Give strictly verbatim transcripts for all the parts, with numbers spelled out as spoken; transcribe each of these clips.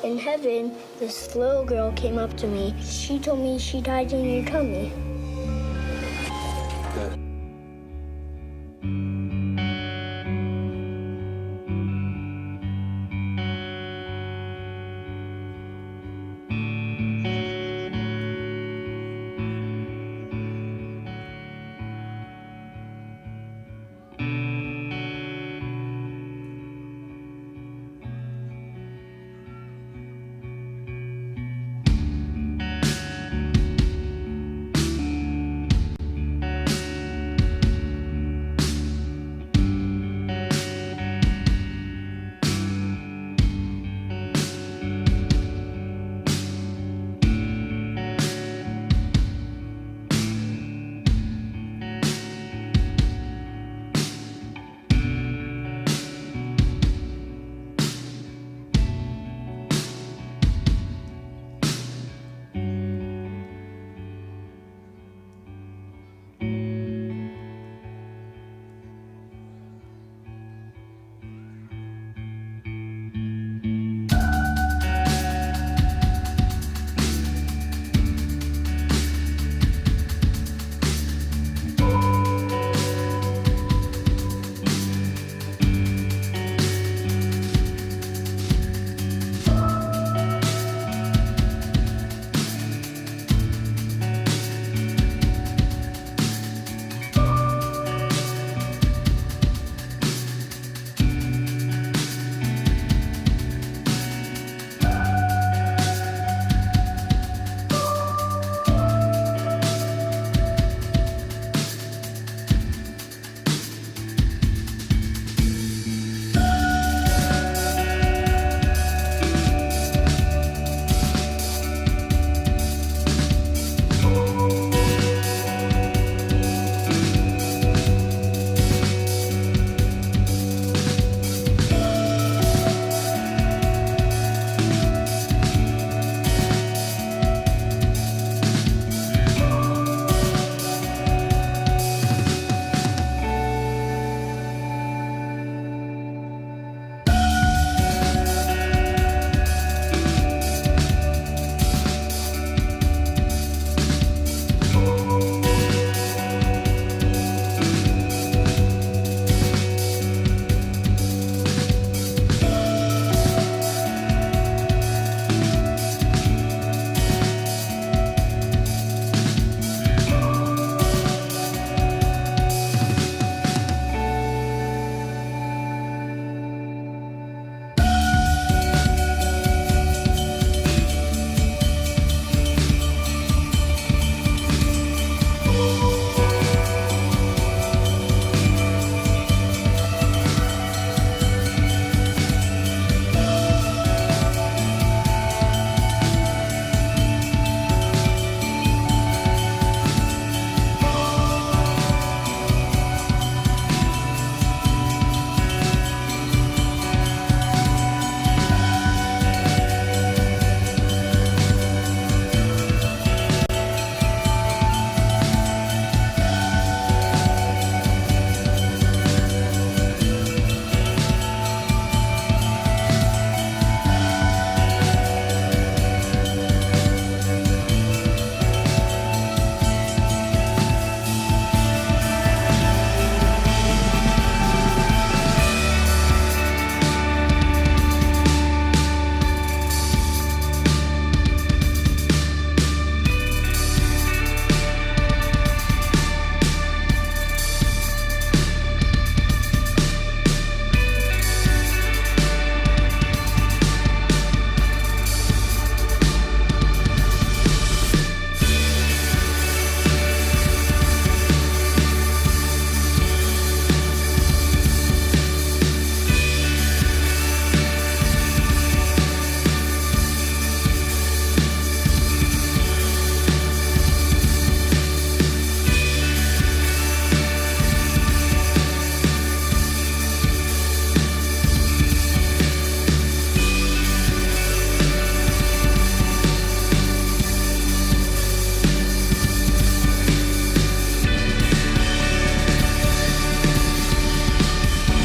In heaven, this little girl came up to me. She told me she died in your tummy.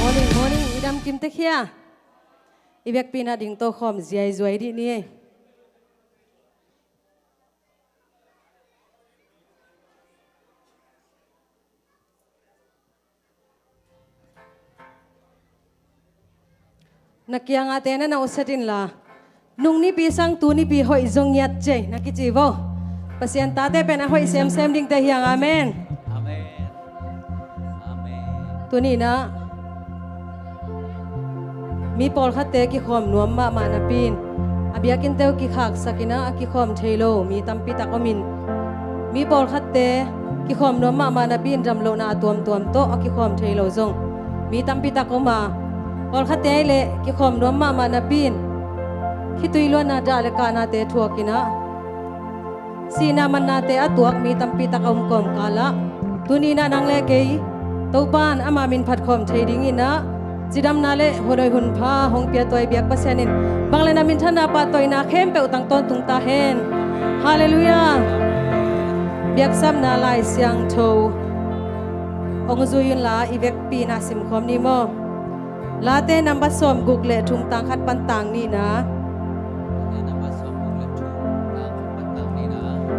Morning, morning. I dam kim tek hia? I vekpi-in ah ding to khawm ziaizuai dih ni. Na kiangahte na na uset inla, nung nipi sang tu nipi hoih zong ngiat cei na kici vo. Pasian tate pen a hoih semsem dingte hi hang. Amen. Amen. Amen. Tuni-in ah mi pawlkhatte kikhawm nuam mahmah napi-in a biakinnte uh kikhaksak in ah a kikhawm thei lo mi tampi tak om in, mi pawlkhatte kikhawm nuam mahmah napi-in damlohna a tuamtuam tawh a kikhawm thei lo zong mi tampi tak om a, pawlkhatte ahih leh kikhawm nuam mahmah napi-in khitui luanna, dah le kahnate thuak in ah sihna mannate a tuak mi tampi tak a om kawmkal ah, tuni-in ah nang le kei Topa'n ama min phatkhawm thei dingin ah cidamna le hun hoih hun pha hong pia tuai biak Pasian in bang le na minthanna pahtawina khempeuh tang tawntung ta hen. Halleluiah. Biaksapna Lai Siangtho hong zui unla, i vekpi-in ah simkhawm ni maw. Late number sawmguk le thum, tang khat pan tang nihna.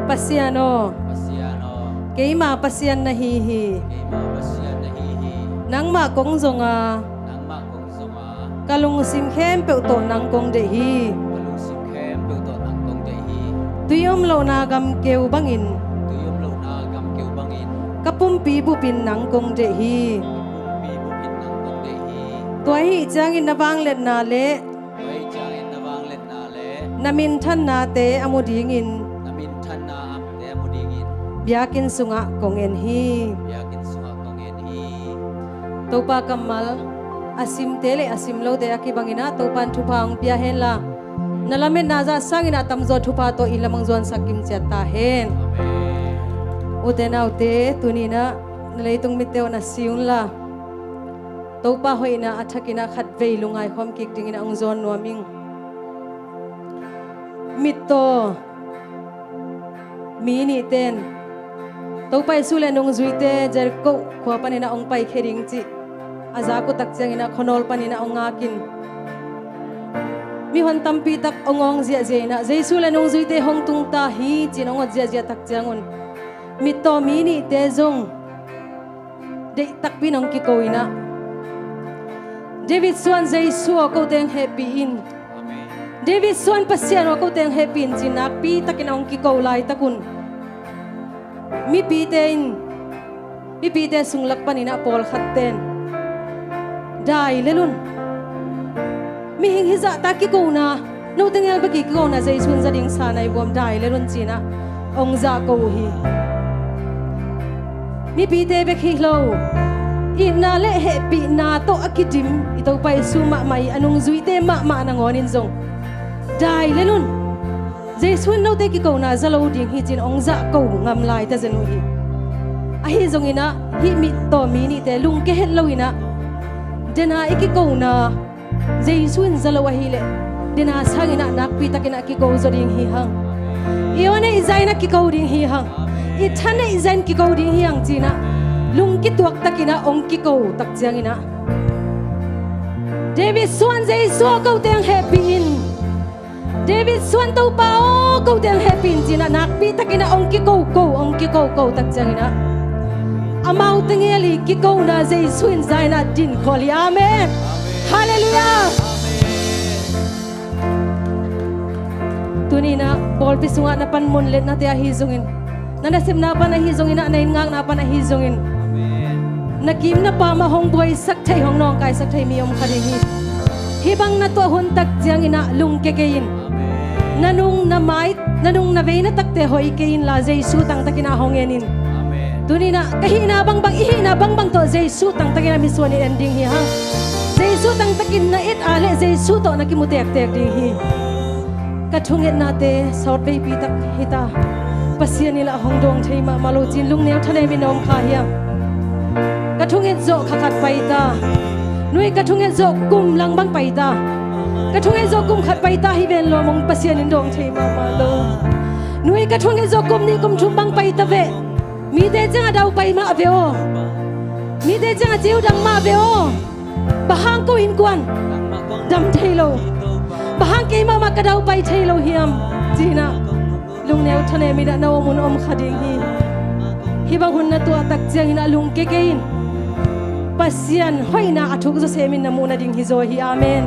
Pasian aw, Pasian aw, keima Pasian na hi hi. Keima Pasian na hi hi. Nangmah kong zong a, nangmah kong zong a, ka lungsim khempeuh tawh nang kong deih hi. Ka lungsim khempeuh tawh nang kong deih hi. Tui om lohna gamkeu bangin, tui om lohna gamkeu bangin, ka pumpi bupin nang kong deih hi. Ka pumpi bupin nang kong deih hi. Tua ahih ciangin na vangliatna le, tua ahih ciangin na vangliatna le, na minthannate a mu dingin, na minthanna amte a mu dingin, biakinn sungah kong en hi. Biakinn sungah kong en hi. Topa kammal a simte le a sim lote a kibangin ah Topa'n thupha hong pia henla, na lametna zah sangin ah tamzaw thupha tawh i lam hong zuansak kimciat ta hen. Amen. Ute naute, tuni-in ah na leitung mitte uh na si unla, Topa hoihna a thakin ah khatvei lungngaikhawm kik dingin ah hong zawn nuam ing. Mittaw mi nihte in Topa Jesu le nungzuite Jericho khua panin ah hong paikhia ding cih a zak uh tak ciangin ah khuanawl panin ah hong ngak in, mihon tampi tak hong awng ziahziah in ah Jesu le nungzuite hong tung ta hi ci-in hong ot ziahziah tak ciangun mittaw mi nihte zong deih takpi-in hong kiko in ah, David suan Jesu aw, ko teng hehpih in. Amen. David suan Pasian aw, ko teng hehpih in ci-in nakpi takin hong kiko laitak un, mipite in, mipite sung lak panin ah pawlkhatte in dai lel un. Mihing hizahta kikona, note ngel bek i kikona Jesu in za ding sa nai buam, dai lel un ci-in ah hong zahko uh hi. Mipite bek hi lo, itna le hehpihna tawh a kidim i Topa Jesu mahmah i a nungzuite mahmah nangawn in zong dai lel un. Jesu in note kikona za lo ding hi ci-in hong zahko ngam lai ta zen uh hi. Ahi zongin ah hih mittaw mi nihte lungkia het lo-in ah, dena i kikona Jesu in za lo ahih leh, dena sangin ah nakpi takin ah kiko zaw ding hi hang. I aw neih zah in ah kiko ding hi hang. I tha neih zah in kiko ding hi hang ci-in ah lung kituak takin ah hong kiko tak ciangin ah, David suan Jesu aw, ko teng hehpih in. David suan Topa aw, ko teng hehpih in ci-in ah nakpi takin ah hong kikoko, hong kikoko tak ciangin ah, amaute ngel i kikona Jesu in za-in ah dinkhawl hi. Amen. Halleluiah. Tuni-in ah pawlpi sungah na panmun letnate ahi zongin, na nasepna pan ahi zongin ah, na inn ngakna pan ahi zongin, na kim na pam ah hong buaisak thei, hong nawngkaisak thei mi om kha ding hi. Hih bang na tuah hun tak ciangin ah lungkia kei in. Na nung na mai, na nung na vei na takte hoih kei inla, Jesu tangtakin ah hong en in. Tuni-in ah ka hihna bangbang, i hihna bangbang tawh Jesu tangtakin ah misuan in en ding hi hang. Jesu tangtakin na et a leh Jesu tawh na kimu tektek ding hi. Ka thungetnate sawt veipi tak hi ta. Pasian in lah hong dawng thei mahmah lo ci-in lungneu thanem in na om kha hiam? Ka thunget zawh kha khat pai ta. Nui, ka thunget zawh kum lang bang pai ta. Ka thunget zawh kum khat pai ta hi ven lawm ong, Pasian in dawng thei mahmah lo. Nui, ka thunget zawh kum nih kum thum bang pai ta veh. Mite ciangah dau pai mah ve aw. Mite ciangah ciu dam mah ve aw. Bang hang ko innkuan dam thei lo? Bang hang kei mahmah ka daupai thei lo hiam? Ci-in ah lungneu thanem in ah na om un om kha ding hi. Hih bang hun na tuah tak ciangin ah lungke kei in. Pasian hoihna a thuk zawsem in na muh nading hi zaw hi. Amen.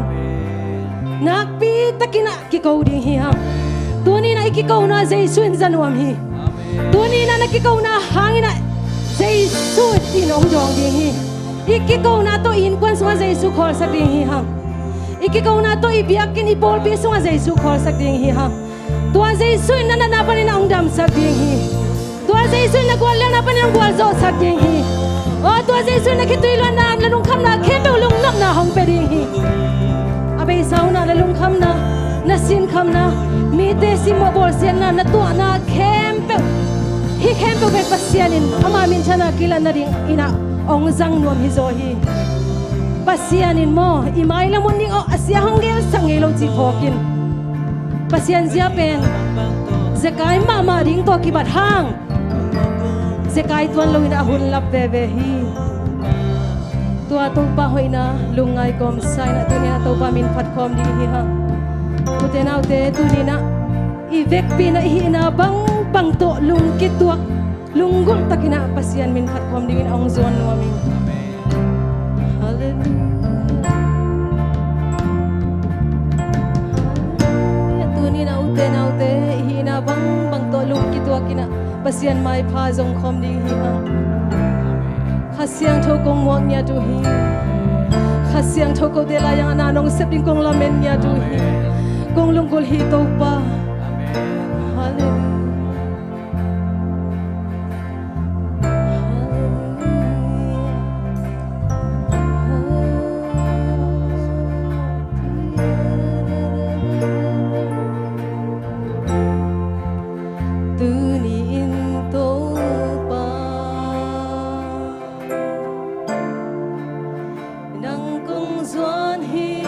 Nakpi takin ah kiko ding hi hang. Tuni-in ah i kikona Jesu in za nuam hi. Tuni-in ah na kikona hangin ah Jesu in hong dawng ding hi. I kikona tawh i innkuan sungah Jesu khawlsak ding hi hang. I kikona tawh i biakinn, i pawlpi sungah Jesu khawlsak ding hi hang. Tua Jesu in na natna panin a hong damsak ding hi. Tua Jesu in na guallianna panin a hong gualzawhsak ding hi. Aw, tua Jesu in na khitui luanna, na lungkhamna khempeuh lungnopna hong pia ding hi. A beisa un ah na lungkhamna, na sinkhamna, mite simmawh bawlsiatna, na tuahna khempeuh, hih khempeuh pen Pasian in ama minthanna kilat nadingin ah hong zang nuam hi zaw hi. Pasian in maw, i mailam un ding aw, a sia hong gelsak ngei lo cih phawkin, Pasian zia pen zekai mahmah ding tawh kibat hang, zekai tuan loin a hun lap veve hi. Tua Topa hoihna lungngai kawmsa in ah tuni-in ah Topa min phat khawm ding hi hang. Ute naute, tuni-in ah i vekpi-in ah i hihna bangbang tawh lungkituak, lunggulh takin ah Pasian min phat khawm dingin a hong zuan nuam ing. Halleluia. Halleluia. Tuni-in ah ute naute, i hihna bangbang tawh lungkituak in ah Pasian maipha zong khawm ding hi hang. Kha Siangtho kong muak ngiat uh hi. Kha Siangtho kote lai-ah na nong sep ding kong lamen ngiat uh hi. Kong lunggulh hi Topa. Halleluia. Tuni-in Topa, nang kong zuan hi.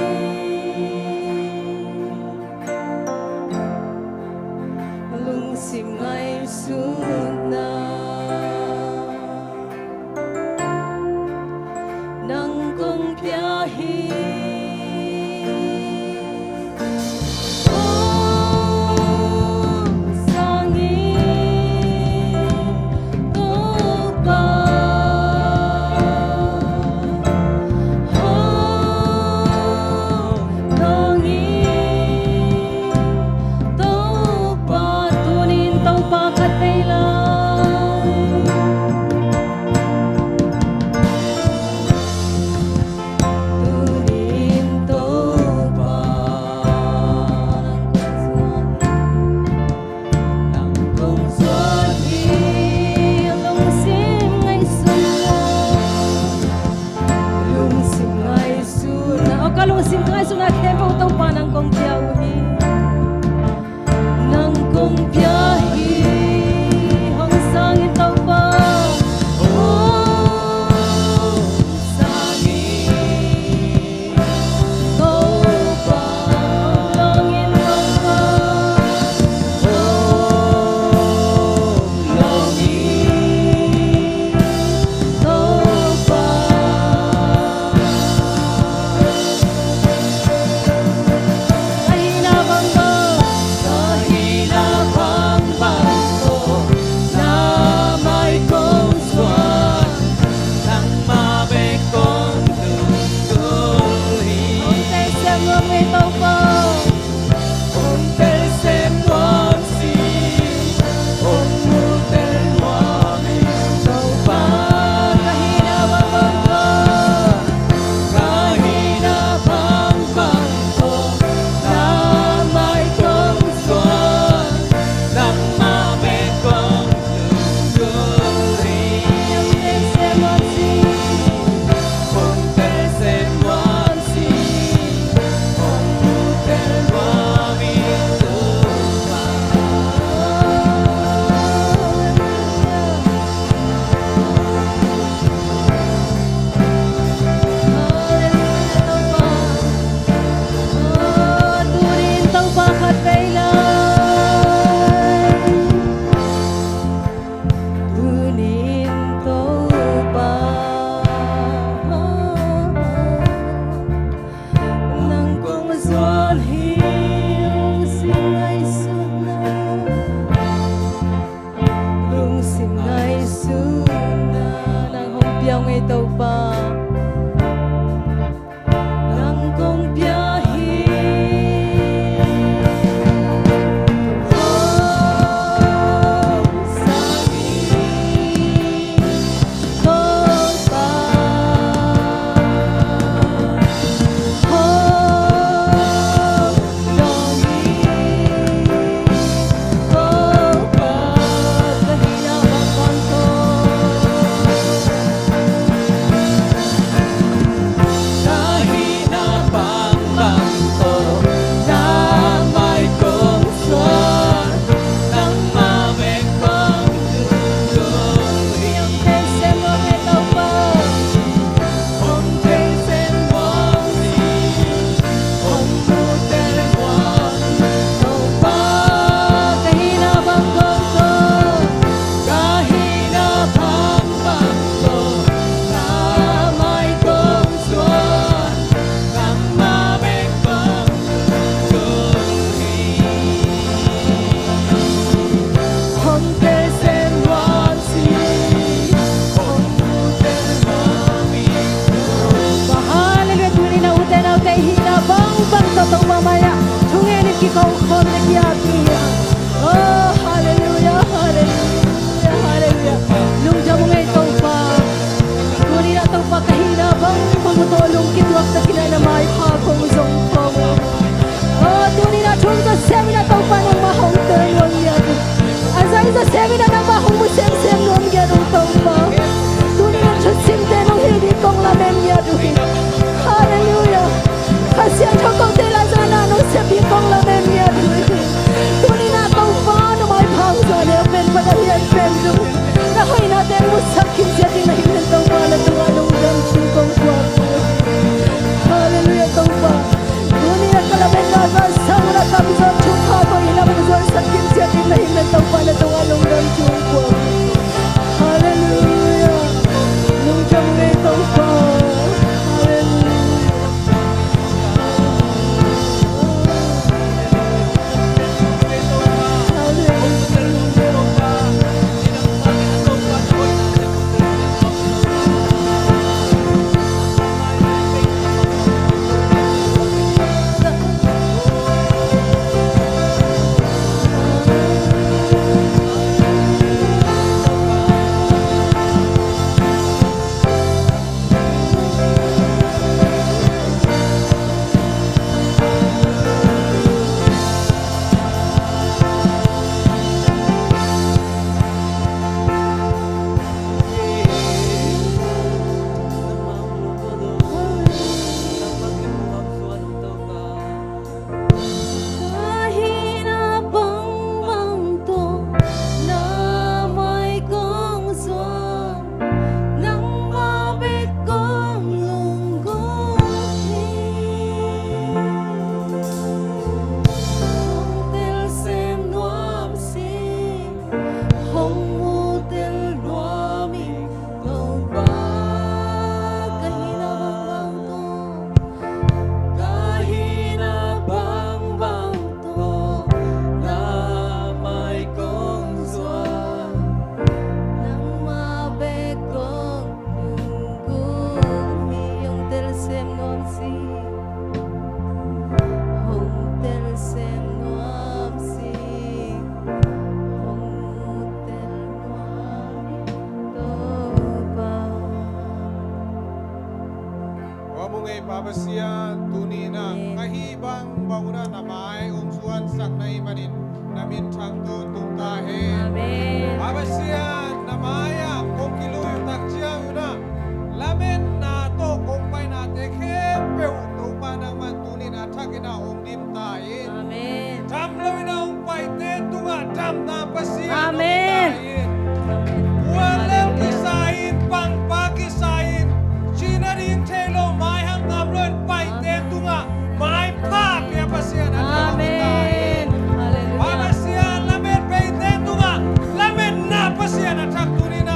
Topa, nang kong pia hi. Topa, Hallelujah. Tuni-in ah ute naute i hihna bangbang tawh Topa mai-ah thungen in kiko khawm le ki-ap ni. Oh, hallelujah, hallelujah, hallelujah. Lungdam ung ei Topa. Tuni-in ah Topa ka hihna bangbang tawh lungkituak takin ah na maipha kong zong khawm ung. Oh, tuni-in ah thu hong zawh sem in ah Topa nangmah hong tel nuam ngiat uh. A zai zawh sem in ah nangmah hong mu semsem nuam ngiat uh Topa. Tuni-in ah thusimte nong hilh ding kong lamen ngiat uh hi. Hallelujah. Kha Siangtho kote lai zong ah na nong sep ding kong lamen ngiat uh hi. Tuni-in ah Topa na maipha hong zuan leh pen pan a hiat pen uh. Na hoihnate musak khin ciat ding na himhim Topa na tungah lungdam thu kong kuak uh hi. Hallelujah Topa. Tuni-in ah ka lametna zong sang un ah tamzaw thupha tawh i lam ka zuansak khin ciat ding na himhim Topa na tungah lungdam thu kong kuak uh hi. Hallelujah. Lungdam ung ei Topa. Hallelujah. Ka hihna bangbang tawh na mai kong zuan, nangmah bek kong lunggulh hi. Hong tel sem nuam sih, hong mu tel nuam ing Topa. Ka hihna bangbang tawh, ka hihna bangbang tawh na mai kong zuan, nangmah bek kong lunggulh hi. Hong tel sem nuam sih, hong tel sem nuam sih, hong mu tel nuam ing Topa. Kua mu ngei Pa Pasian, tuni-in ah ka hih bangbang un ah na mai hong zuansak na hih manin na minthang tawntung ta hen. Amen. Pa Pasian, na mai-ah kong kilui uh tak ciang un ah lametna tawh kong painate khempeuh Topa nangman tuni-in ah thakin ah hong dim ta in. Amen. Dam loin a hong paite tungah damna Pasian hong hi ta in. Amen. Amen. Guallel kisa in, pangpa kisa in, cih nading thei lo maihang dam loin paite tungah maipha pia Pasian hong hi ta in. Amen. Hallelujah. Pa Pasian, lamet peite tungah lametna Pasian a thak tuni-in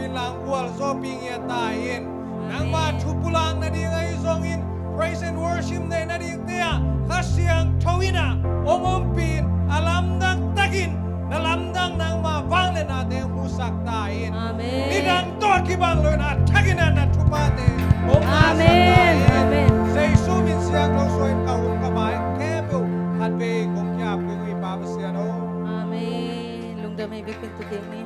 Langgual zawpi ngiat ta in, nangma thu pulak nading ahi zongin, praise and worship nei nadingte ah Kha Siangtho in ah hong ompih in, a lamdang takin na lamdang nangma vangliatnate hong musak ta in. Amen. Nidang tawh kibang lo in a thakin ah na thuphate hong ngahsak ta in. Amen. Amen. Jesu min siangtho suang in ka hun ka bai khempeuh khatvei kong ki-ap kei uh hi, Pa Pasian aw. Amen. Lungdam hi, biakpiaktu kik ni.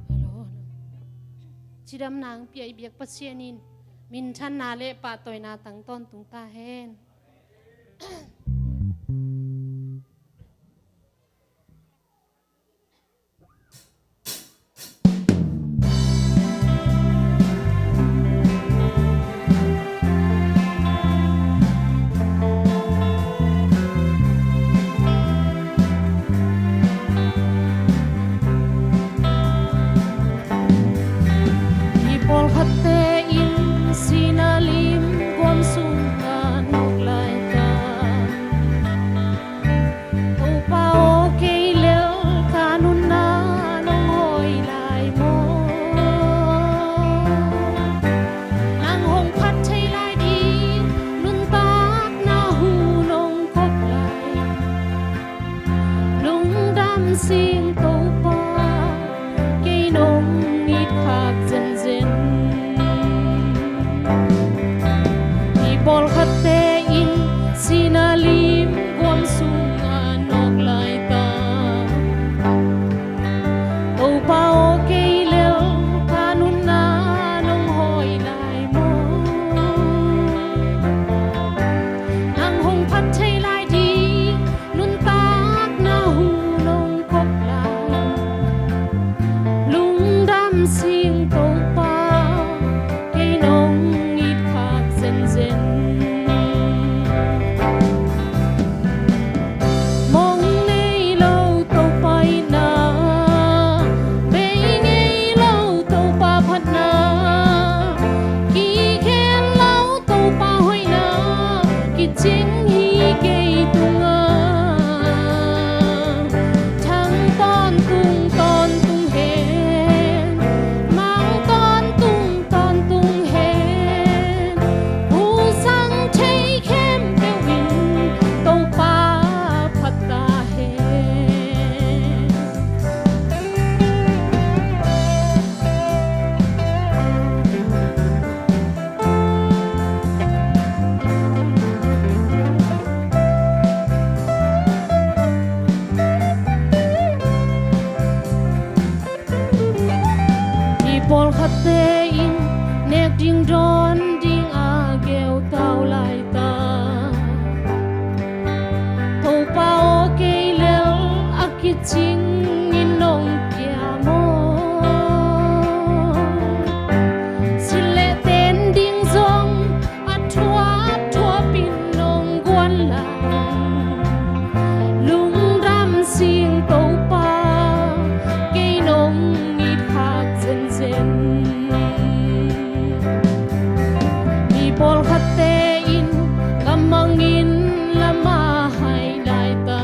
Hello. Cidamna hong pia i biak Pasian in minthanna le pahtawina tang tawntung ta hen. I pawlkhatte in sihna lim guam sungah nawk lai ta. Topa aw, kei lel ka nunna nong hawi lai maw? Nang hong phat thei lai ding nuntakna hu nong kop lai. Lungdam sing Topa, kei nong it khak zenzen. I pawlkhatte in sihna lim guam sungah nawk lai ta. Topa aw, kei lel ka nunna nong hawi lai maw? Nang hong phat thei lai ding nuntakna hu nong kop lai. Lungdam sing Topa, kei nong it khak zenzen. Mong nei lo Topa itna, bei ngei lo Topa phatna, kikhen lo Topa hoihna, kicing hi kei tungah. Thang tawntung tawntung hen, mang tawntung tawntung hen, huzang thei khempeuh in Topa phat ta hen. I pawlkhatte in nek ding dawn ding a geu tau lai ta. Topa aw, kei lel a kicing in nong pia maw? Silh le ten ding zong a thuap thuap in nong guan lai. Lungdam sing Topa, kei nong it khak zenzen. Mi pawlkhatte in ka mangin lam a hai lai ta.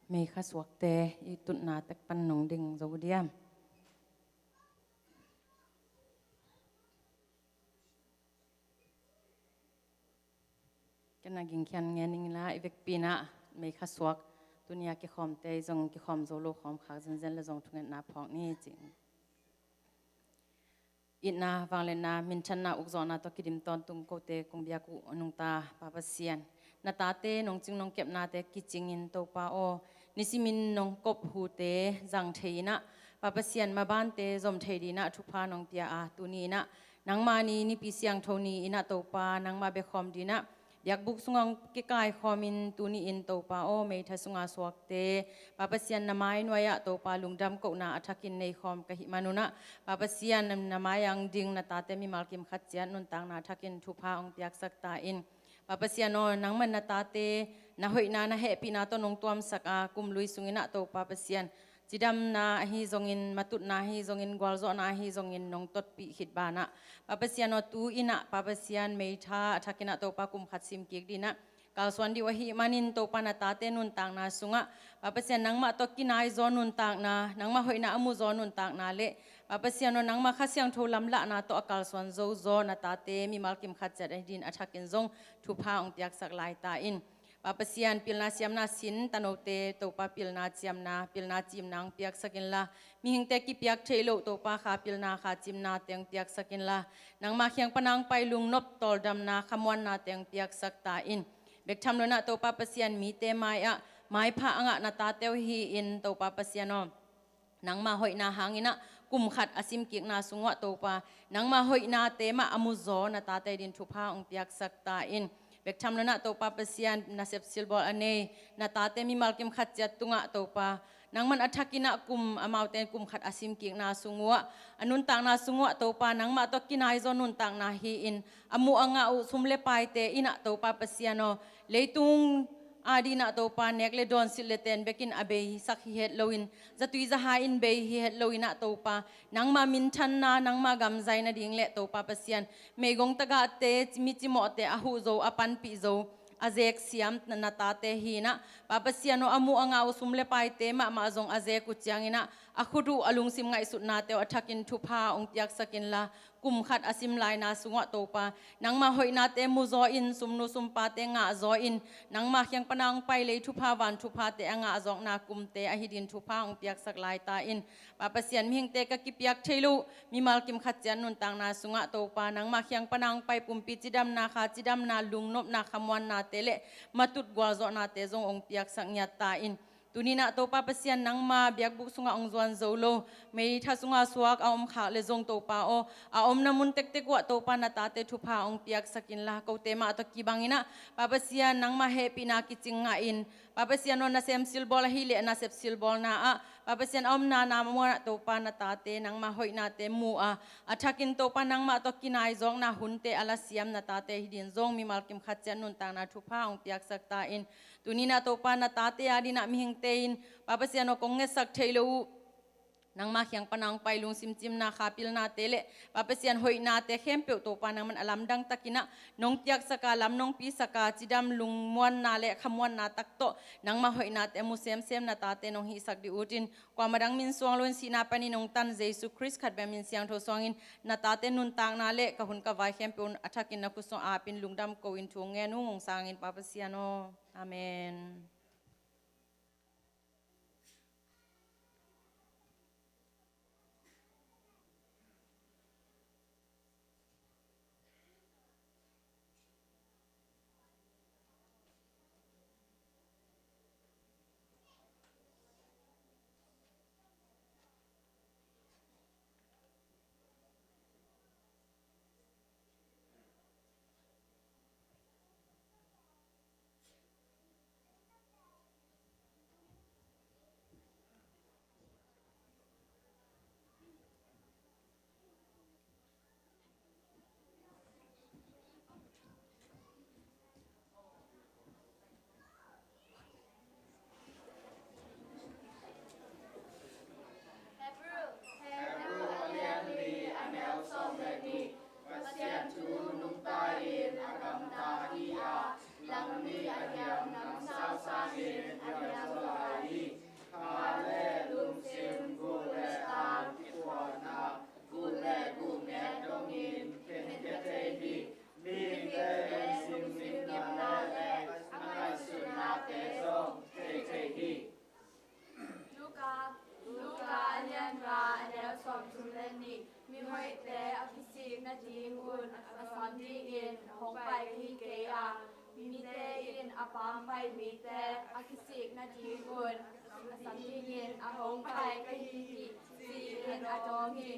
Meikha suakte i tutna tek pan nong ding zo diam? Ken a gingkhian ngen ning la, i vekpi-in ah meikha suak tuni a kikhawmte zong kikhawm zo lo khawm khak zenzen le zong thungetna phawk ni cing. Itna, vangliatna, minthanna, ukzawhna tawh kidim tawntung kote kong biak uh a nungta Pa Pasian, na tate nong cing nong kepnate kicingin Topa aw, nisimin nong kop hute zang thei-in ah, Pa Pasian, mabante zom thei dingin ah thupha nong pia a, tuni-in ah nangma ni, Nipi Siangtho ni-in ah Topa, nangma biakhawm dingin ah biakbuk sungah kikaikhawmin, tuni-in Topa aw, meitha sunga suakte Pa Pasian na mai nuai-ah Topa lungdam kohna a thakin neikhawm ka hih manun ah, Pa Pasian, na mai-ah ding na tate mimal kim khat ciat nuntakna thakin thupha hong piaksak ta in. Pa Pasian aw, nangman na tate na hoihna, na hehpihna tawh nong tuamsak a, kum lui sungin ah Topa Pasian, cidamna ahi zongin, matutna ahi zongin, gualzawhna ahi zongin nong totpih khit banah, Pa Pasian aw, tu-in ah Pa Pasian, meitha a thakin ah Topa kum khat sim kik dingin ah kalsuan ding uh ahih manin Topa, na tate nuntakna sungah Pa Pasian, nangmah tawh kinai zaw nuntakna, nangmah hoihna a mu zaw nuntakna le Pa Pasian aw, nangmah Kha Siangtho lamlahna tawh a kalsuan zo zaw na tate mimal kim khat ciat ahi dingin a thakin zong thupha hong piaksak lai ta in. Pa Pasian, pilna siamna sin tanote Topa pilna ciamna, pilna cimna hong piaksak inla, mihingte kipiak theih loh Topa kha pilna kha cimnate hong piaksak inla, nangma kiang pana hong pai lungnop tawldamna, khamuannate hong piaksak ta in. Bek tham loin ah Topa Pasian, mite mai-ah maipha a ngah na tate uh hi-in Topa Pasian aw, nangma hoihna hangin ah kum khat a simkikna sung uah Topa, nangma hoihnate mah a mu zaw na tate dingin thupha hong piaksak ta in. Bek tham loin ah Topa Pasian, nasep silbawl a nei na tate mimal kim khat ciat tungah Topa, nangman a thakin ah kum, amaute in kum khat a simkikna sung uah, a nuntakna sung uah Topa, nangmah tawh kinai zaw nuntakna hi-in, a muh a ngah uh sum le paite in ah Topa Pasian aw, leitung adingin ah Topa, nek le dawn, silh le ten bekin a bei sak hi het loin, zatui zahai in bei hi het loin ah Topa, nangma minthanna, nangma gam zai nading le Topa Pasian, meigong tagahte, mi cimawhte a huh zo, a panpih zo, a zek siam na tate hi-in ah, Pa Pasian aw, a muh a ngah uh sum le paite mahmah zong a zek uh ciangin ah, a khut uh, a lungsim ngaihsutnate uh a thakin thupha hong piaksak inla, kum khat a sim laina sung uah Topa, nangma hoihnate mu zaw in, sumnu sumpate ngah zaw in, nangma kiang pana hong pai lei thupha, van thuphate a ngah zawkna kumte ahi dingin thupha hong piaksak lai ta in. Pa Pasian, mihingte ka kipiak thei loh mimal kim khat ciat nuntakna sungah Topa, nangma kiang pana hong pai pumpi cidamna, kha cidamna, lungnopna, khamuannate le matut gualzawhnate zong hong piaksak ngiat ta in. Tuni-in ah Topa Pasian, nangma biakbuk sungah hong zuan zo lo, meitha sunga suak a om khak le zong Topa aw, a omna mun tektek uah Topa, na tate thupha hong piaksak inla, kote mah tawh kibangin ah Pa Pasian, nangma hehpihna kicing ngahin, Pa Pasian aw, nasem silbawl ahih leh nasep silbawlna ah, Pa Pasian, a omna na muanah Topa, na tate nangma hoihnate mu a, a thakin Topa, nangmah tawh kinai zawkna hunte a la siam na tate hi dingin zong mimal kim khat ciat nuntakna thupha hong piaksak ta in. Tuni-in ah Topa, na tate adingin ah mihingte in, Pa Pasian aw, kong ngetsak theih loh uh, nangma kiang pana hong pai lungsim cimna, kha pilnate le Pa Pasian, hoihnate khempeuh Topa, nangman a lamdang takin ah nong piaksak a, lam nong pisak a, cidam, lungmuanna le khamuanna tak tawh nangma hoihnate a mu semsem na tate nong hihsak ding utin, kuamah dang min suang loin, sihna panin hong tan Jesu Khrist khat bek min siangtho suangin na tate nuntakna le ka hun ka vai khempeuh a thakin na khut sungah apin lungdam ko-in thu hong ngen ung, hong sang in, Pa Pasian aw. Amen. hong pai ka hi kei a, mite in a pampai mite a kisik nadingun a sam dingin a hong pai ka hi hi, ci-in a dawng hi.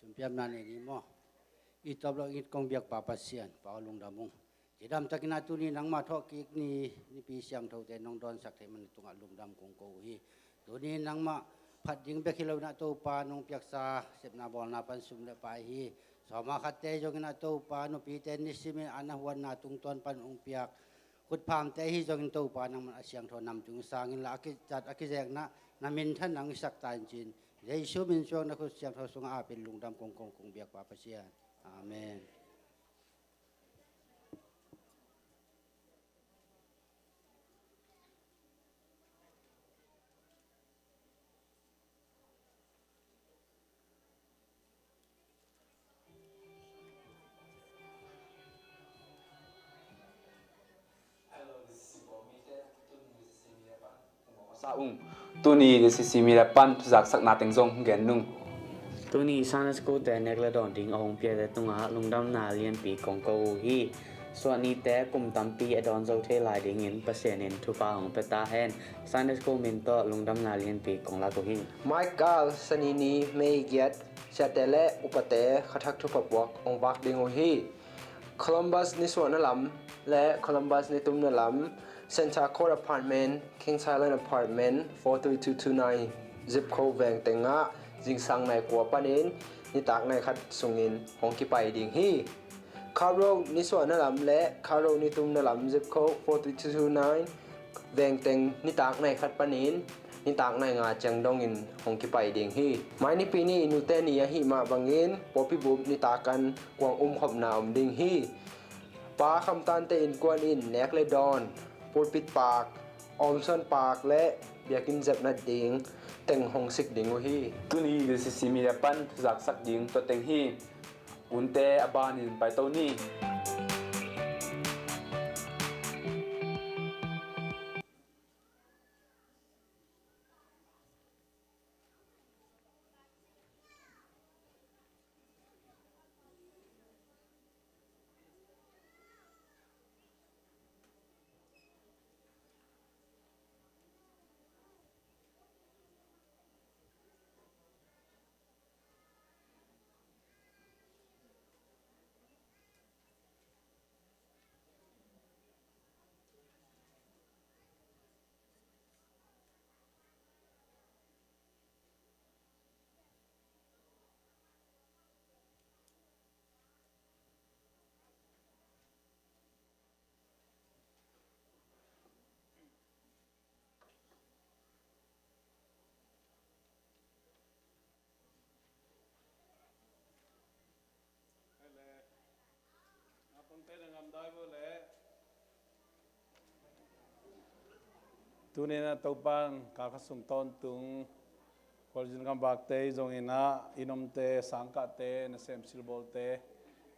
Sumpiamna nei ni maw? I tawp lo in kong biak Pa Pasian, Pa aw lungdam ung. Cidam takin a tuni nangmah thawhkik ni, Nipi siangthote nong dawnsak theih man tungah lungdam kong ko uh hi. Tuni nangmah phat ding bek hi lo in a Topa nong piaksa sepna bawlna pan sum le pai hi. Sawma khatte zongin a Topa nupite nisimin a na huanna tungtawn pan ong piak khutphamte hi zongin Topa nangman a siangtho nam tung sangin la a kizat a kizekna na minthan nang i sak ta in cin. Jesu min suang na khut siangtho sungah apin lungdam kong kong kong biak Pa Pasian. Amen. Sa ung. Tuni D C C Media pan thuzaksakna teng zong hong gen nung. Tuni Sunday School te nek le dawn ding a hong piate tungah lungdamna lianpi kong ko uh hi. Suah nite kum tampi a dawn zo thei lai dingin Pasian in thupha hong pia ta hen. Sunday School min tawh lungdamna lianpi kong lak uh hi. Michael, Sanini, May giat, siate le upate khathak thupha puak hong vak ding uh hi. Columbus nisuahna lam le Columbus nitumna lam, Center Court Apartment, Kings Island Apartment, four three two two nine zip code veng tengah zingsang nai kua panin nitak nai khat sungin hong kipai ding hi. Carro nisuahna lam le Carro nitumna lam zip code four three two two nine veng teng nitak nai khat panin nitak nai nga ciang dongin hong kipai ding hi. Mai Nipi ni nute ni ahih mah bangin pawlpi bup nitak an kuang umkhopna om ding hi. Pa Khamtante innkuan in nek le dawn, pulpit paak, awmsuan paak le biakinn zepna ding teng hong sik ding uh hi. Tuni D C C Media pan zaksak ding tua teng hi. Unte a banin paito ni. Tuni-in a Topa'n kalkhat sung tawntung khualzin gamvakte i zongin a, i nomte, sangkahte, nasem silbawlte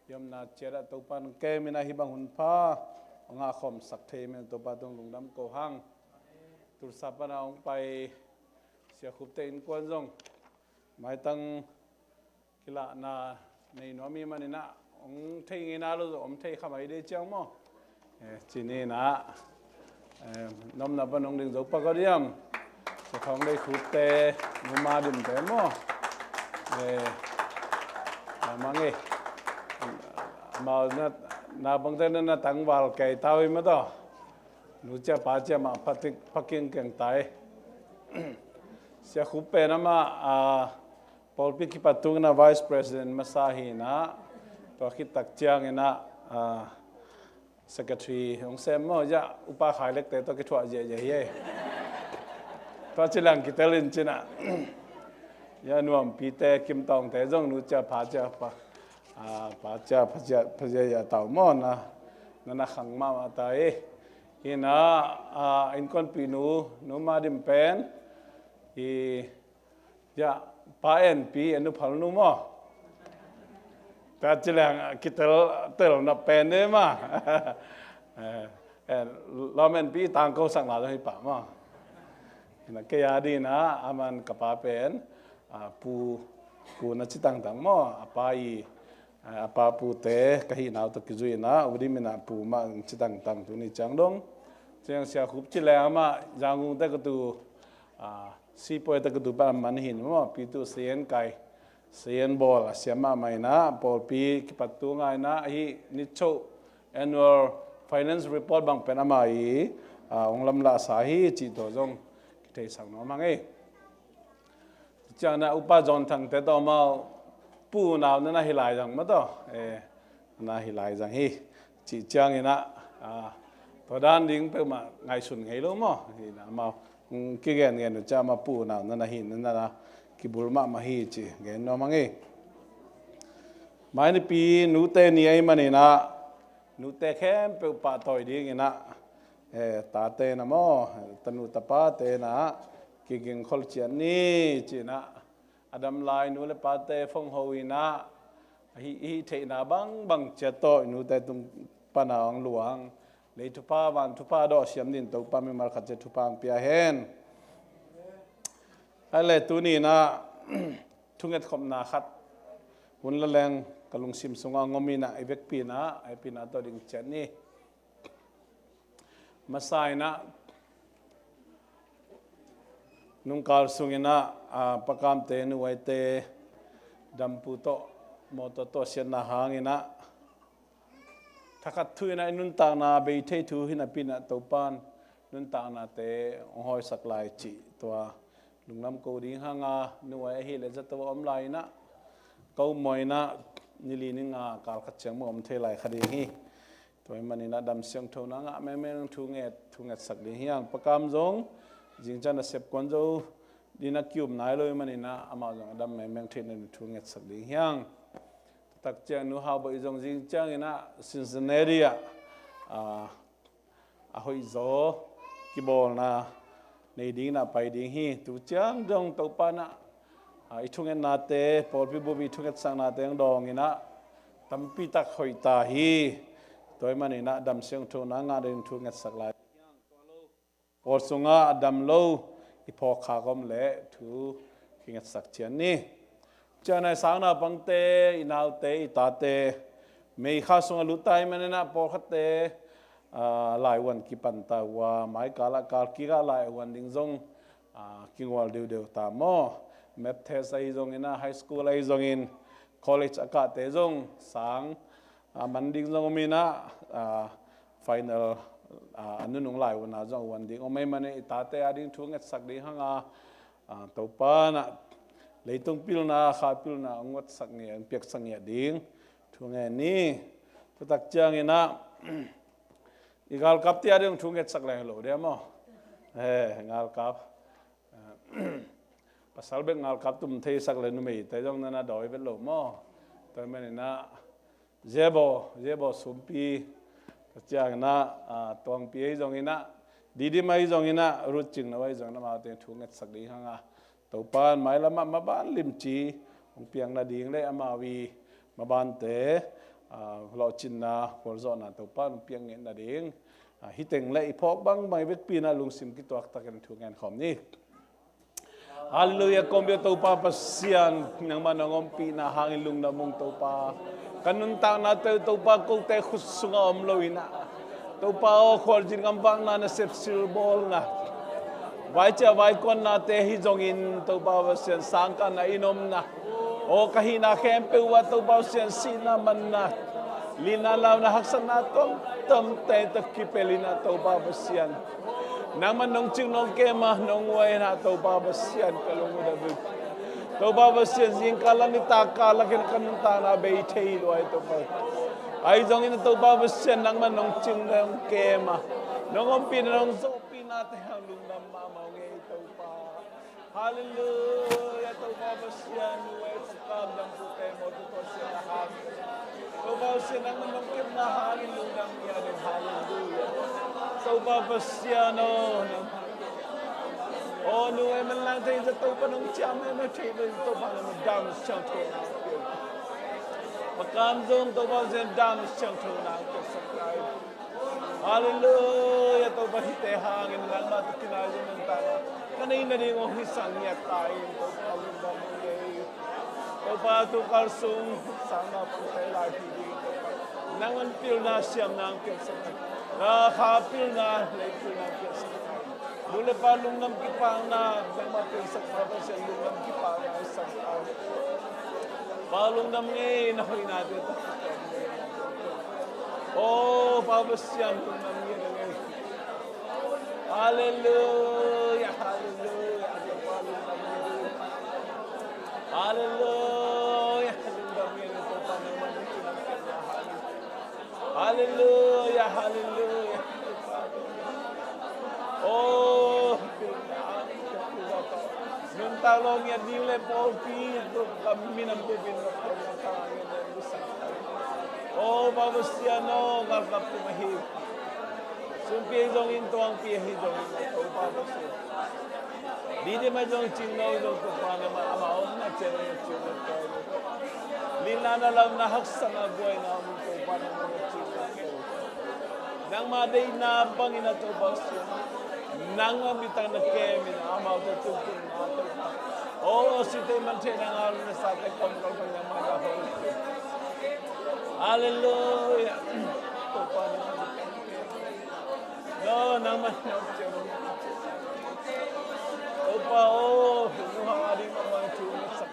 i omna ciat ah Topa'n kem in a, hih bang hun pha a ngahkhawmsak thei man Topa tung lungdam ko hang. Tulsa pan a hong pai Sia Khupte innkuan zong maitang kilahna nei nuam i hih manin a, hong thei ngeina lo zong om thei kha mai dei ciang maw? Eh, cih ni-in a, eh, nomna pan hong ding zo pak aw diam? Sia Thawng Dei Khupte, Nu Ma Dimte maw? Eh, a mang e. Amau na, na bangte na, na tangval kei tau i mataw. Nu cia pa cia mah pha tik, pha keng keng tai. Sia Khup pen amah, ah, pawlpi kipat tung in a Vice President masa hi in a, tua khit tak ciangin a, ah, Secretary hong sem maw, ya, Upa Khai Lekte tawh kithuah ziahziah hi ei. Tua ci leng kitel in cin a, ya, Nuampite, Kim Tawngte zong nu cia pa cia pa, ah, pa cia, pa cia, pa cia ya tau maw na, na na khang mahmah ta hi. Hi in a, ah, innkuanpih nu, Nu Ma Dim pen, hi, ya, Pa En Pi, en nu phal nu maw? Tua ci leng kitel, tel na pen de maw. Eh, eh, lawm En Pi tangko sakna zong hi pah maw? Hi in a kei a ding in a, aman ka pa pen, ah, Pu, Pu na ci tangtang maw? A pa i, a pa Pute ka hih nau tawh kizui in a, U Dim in a Pu mah ci tangtang tuni ciang dong. Ciang Sia Khup ci leng amah Yangon te ka tu, ah, Sipuai te ka tu pan man hi in maw, Pi tu Sian Kai. Sian bawl a siam mahmah inah pawlpi kipattu ngainah hih nitcho annual finance report bang pen amah i hong lamlahsa hi cih tua zong kitheisak nuam hang ei. Cianah upa John Thangte tawh amau pu nau nana hi lai zang maw tawh, e, nana hi lai zang hi. Cih cianginah tua dan ding peuhmah ngaihsun ngei lo maw? Hinah amau kigen gen uh ciah amah pu nau nana hi nana kibul mahmah hi ci gen nuam hang ei. Mai nipi nute ni ahi maninah nute khempeuh pahtawi dinginah, e, tate na maw, tanu tapate na kigingkhol ciat ni cinah a dam lai nu le pate phongho inah hih theihna bangbang ciat tawh i nute tung pana hong luang lei thupha van thupha dawh siam din Topa mimal khat ciat thupha hong pia hen. Ai le tuninah thungetkhopna khat hun la leng ka lungsim sungah ngom inah i vekpinah a hepina tawh ding ciat ni. Masa inah nungkal sunginah pakamte nuaite dampu tawh mawtaw tawh siatna hanginah thakhat thu inah i nuntakna bei thei thu hinapinah Topan nuntaknate hong hawisak lai cih tua lunglam ko ding hanga nuai ahileh zato a om lai inah ka um maw inah nili ninga kalkhat ciang maw om thei lai kha ding hi. Tua hi maninah dam siangthona ngah mengmeng thu nget thu ngetsak ding hiang pakam zong zingciang a sepkuan zo dinah kium nai lo hi maninah amah zong a dam mengmeng theihna thu ngetsak ding hiang. Tutak ciang nu hau bawh i zong zingcianginah Cincinnati ah a hoihzaw kibawlna nei dinginah pai ding hi. Tu ciang dong Topanah i thungetnate pawlpi bup i thungetsaknate ang dawnginah tampitak hoihta hi. Tua hi maninah dam siangthona ngah ding thu ngetsak lai. Pawl sungah a dam lo i phawkkhak om leh thu kingetsak cian ni. Cianai sang naupangte i naute i tate meikha sungah lutta hi maninah pawlkhatte laivuan kipanta uh a maikalah kalkikah laivuan ding zong kingual deuhdeuh ta maw? Math test ahi zonginah high school ahi zongin college a kahte zong sang a man ding zong om inah final a nunung laivuanna zong a uan ding om ahi manin i tate a ding thu ngetsak ding hanga Topanah leitung pilna kha pilna a nguatsak ngiat a piaksak ngiat ding thu ngen ni. Tutak cianginah i galkapte a ding thu ngetsak leng lo dia maw? He galkap pasal bek ngalkap tum theisak le numeite zong nana dawi vet lo maw? Tua hi maninah Zebo Zebo sumpi ka cianginah Tuangpi ahi zonginah Didim ahi zonginah Rut Cingno ahi zongin amaute thu ngetsak ding hanga Topan mailamah maban limci hong piang nading le amau i mabante lawhcinna khualzawhna Topan hong piang nget nading hiteng le i phawk bangbang i vekpinah lungsim kituaktakin thu ngen khawm ni. Halleluia. Kawmpi a Topa Pasian nangmah nong ompihna hangin lungdam ung Topa. Ka nuntakna teu Topa kote khut sungah om loinah Topa aw khualzin gamvakna nasep silbawlna vaiciah vaikuannate hi zongin Topa Pasian sangkahna i nomna aw ka hihna khempeuh uh ah Topa Pasian sihna manna lina launa haksatna tuamtuamte tawh kipelinah Topa Pasian nangmah nong cing nong kema nong uainah Topa Pasian ka lung uh dabik Topa Pasian zingkal a nitak kal lakin ka nuntakna bei thei luai Topa ahi zongin Topa Pasian nangmah nong cing nong kema nong ompihna nong zawhpihnate hang lungdam mahmah ngei Topa. Halleluia. Topa Pasian nuai pakam dang pute mawtaw tawh siatna hang Topa Pasian nangmah nong kepna hangin lungdam ngiat in. Halleluia. Topa Pasian aw nang aw nuai manlang thei za Topa nong ciam meme thei lo Topa nangmah dam siangtho nang pakam zong Topa Pasian dam siangtho nang kiasak lai. Halleluia. Topa hihte hangin nangmah tawh kinai zong nang ta ka neih nading aw hisak ngiat ta in Topa lungdam ung ei. Topa tukal sung sang naupangte laipi ding Topa nangman pilna siamna ang piaksak na kha pilna lei pilna ang piaksak na nu le pa lungdam kipakna nangmah piaksak pa Pasian lungdam kipakna i sang ta Pa lungdam ngei, na hoihnate tawh. O Pa Pasian, lungdam ngei na ngei. Halleluia, halleluia. Halleluia, lungdam ngei na Topa, nangmah na hoihnate. Halleluia, halleluia. O, nuntak lo ngiat ding le pawlpi, Topa, minam pupin, Topa, nuntak lo ngiat ding le. O Pa Pasian aw, galkap tung ahi. Sumpi ahi zongin, tuangpi ahi zongin, Topa Pasian. Didi mai zong cingno zong Topa nangmah, amah omna ciang zong cingno kei. Lina na lamna haksatna buaina om Topa nangmah na cingno kei. Nangmah deihna bangin a Topa Pasian, nangmah bitak na kemin amaute tuntunna Topa. O, sihtheih mantheihna ngal na sate komkal bang nangmah na hong. Halleluia. Topa nangmah bitak. No, nangmah nong ciang. Topa aw, nu hang a ding nangmah thu na sak.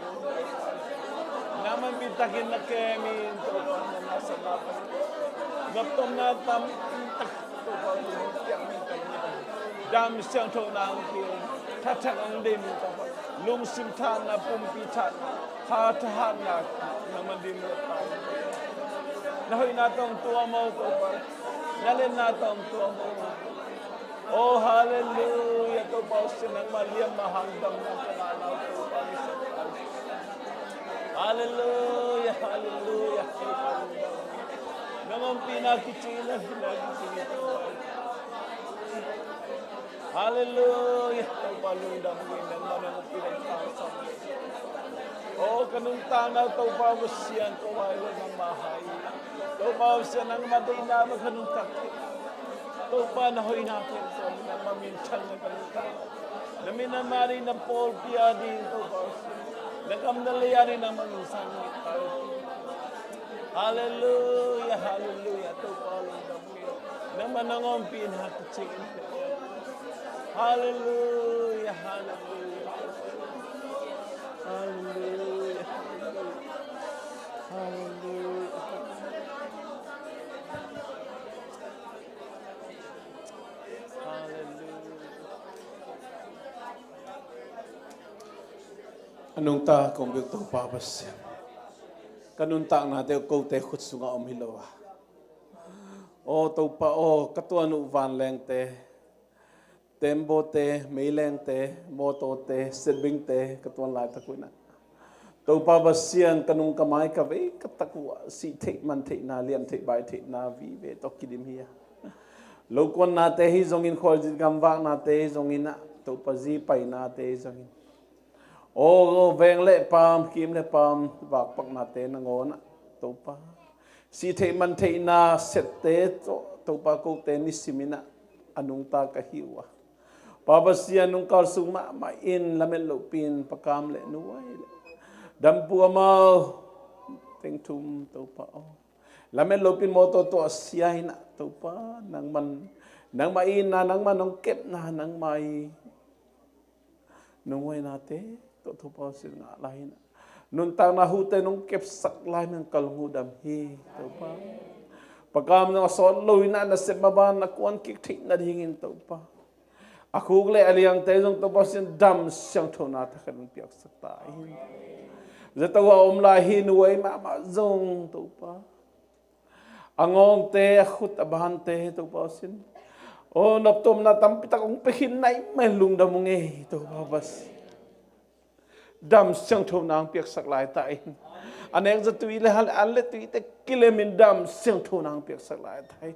Nangmah bitakin na kemin Topa na na sa na. Noptomna tam tak Topa, dam siangtho nang pia. Thathak ang dim Topa. Lungsim thanna, pumpi thanna, tha thahatna, nangmah dim na pa. Na hoihna tawh tuam aw Topa. Na lenna tawh tuam aw. O, halleluia, Topa Pasian nangmah liam mah hang damna ka ngahna uh Topa Pasian. Halleluia, halleluia, Topa Pasian. Nang ompihna kicing, na ompihna kicing Topa. Halleluia, Topa lungdam ngei nangmah nang ompihna kicing. O, ka nuntakna Topa Pasian, Topa nangmah hai. Topa Pasian nangmah deihna mah ka nuntak. Topa na hoihna pen Topa nangmah minthanna ka nuntak. Na min a mah ding na pawlpi a ding Topa Pasian. Na gam na lei a ding nangmah min sang. Halleluia, halleluia, Topa lungdam. Nangmah nang ompihna kicing. Halleluia, halleluia. Halleluia, halleluia. Halleluia. A nungta kong bik Topa Pasian. Ka nuntaknate uh kote khut sungah om hi lo a. Aw Topa aw, ka tuan uh vanlengte, tembaw te, meileng te, mawtaw te, setbing te, ka tuan laitak uh inah. Topa Pasian ka nung ka mai ka vei ka tak uh ah, sih theih man theihna, liam theih bai theihna vive tawh kidim hi a. Lokuannate hi zongin, khualzin gamvaknate hi zongin ah, Topa zi painate hi zongin. Aw, veng le paam, kim le paam, vakpaknate nangawn ah, Topa. Sih theih man theihna sette tawh, Topa kote nisim inah, a nungta ka hi uh a. Pa Pasian nungkal sung mahmah in, lamet lohpin, pakam le nuai le. Dampu amau, teng thum, Topa aw. Lamet lohpin mawtaw tawh a sia inah, Topa, nangman, nangmah i na, nangmah nong kepna, nangmah i nunghoihnate tawh Topa Pasian ngah lai inah. Nuntakna hute nong kepsak lai man ka lung uh dam hi, Topa. Pakam nong a sawt lo inah, na sep maban a kuan kik theih nadingin, Topa. A khuk le a liangte zong Topa Pasian dam siangthona thakin piaksak ta in. Zato a om lai hi nuai mahmah zong Topa. A ngawngte, a khut, a bante, Topa Pasian. Aw, noptomna tampi tak hong pia khin nai mai lungdam ung ei, Topa Pasian. Dam siangthona hong piaksak lai ta in. A nek za tui le hal, an le tuite kilemin dam siangthona hong piaksak lai ta in.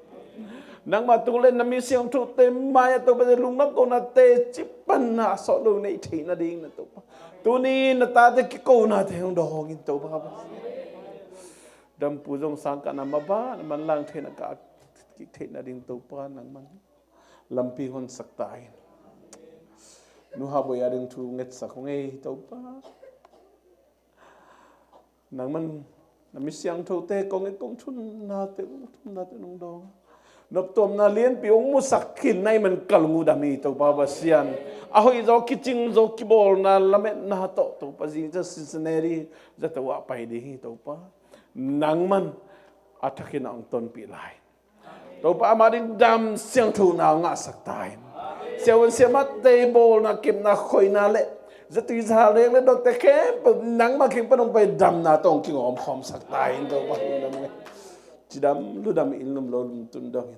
Nangmah tung le na mi siangthote mai-ah Topa te lungnam konate cipanna a sawt lo nei theih nading na Topa. Tuni na tate kikonate hong dawng in Topa Pasian. Dampu zong sangkahna maban a manlang theihna ka kik theih nading Topa nangman lampi honsak ta in. Nu Hah Boi a ding thu ngetsak hong ei Topa. Nangman na mi siangthote kong et kong thunnate, kong thunnate nong dawng. Noptuamna lianpi hong musak khin na hih man ka lung uh dam hi, Topa Pasian. A hoih zaw, kicing zaw, kibawlna lametna tawh, Topa, zing ciang Cincinnati zato ah pai ding hi, Topa. Nangman a thakin a hong tonpih lai. Topa, amah ding dam siangthona hong ngahsak ta in. Siavuan siamahte bawlna, kepna, khoina le zatui zalek le dawtte khempeuh nangmah kiang pan hong pai damna tawh hong kingawm khawmsak ta in, Topa. Cidam ludam in lum lo lum tun dongin,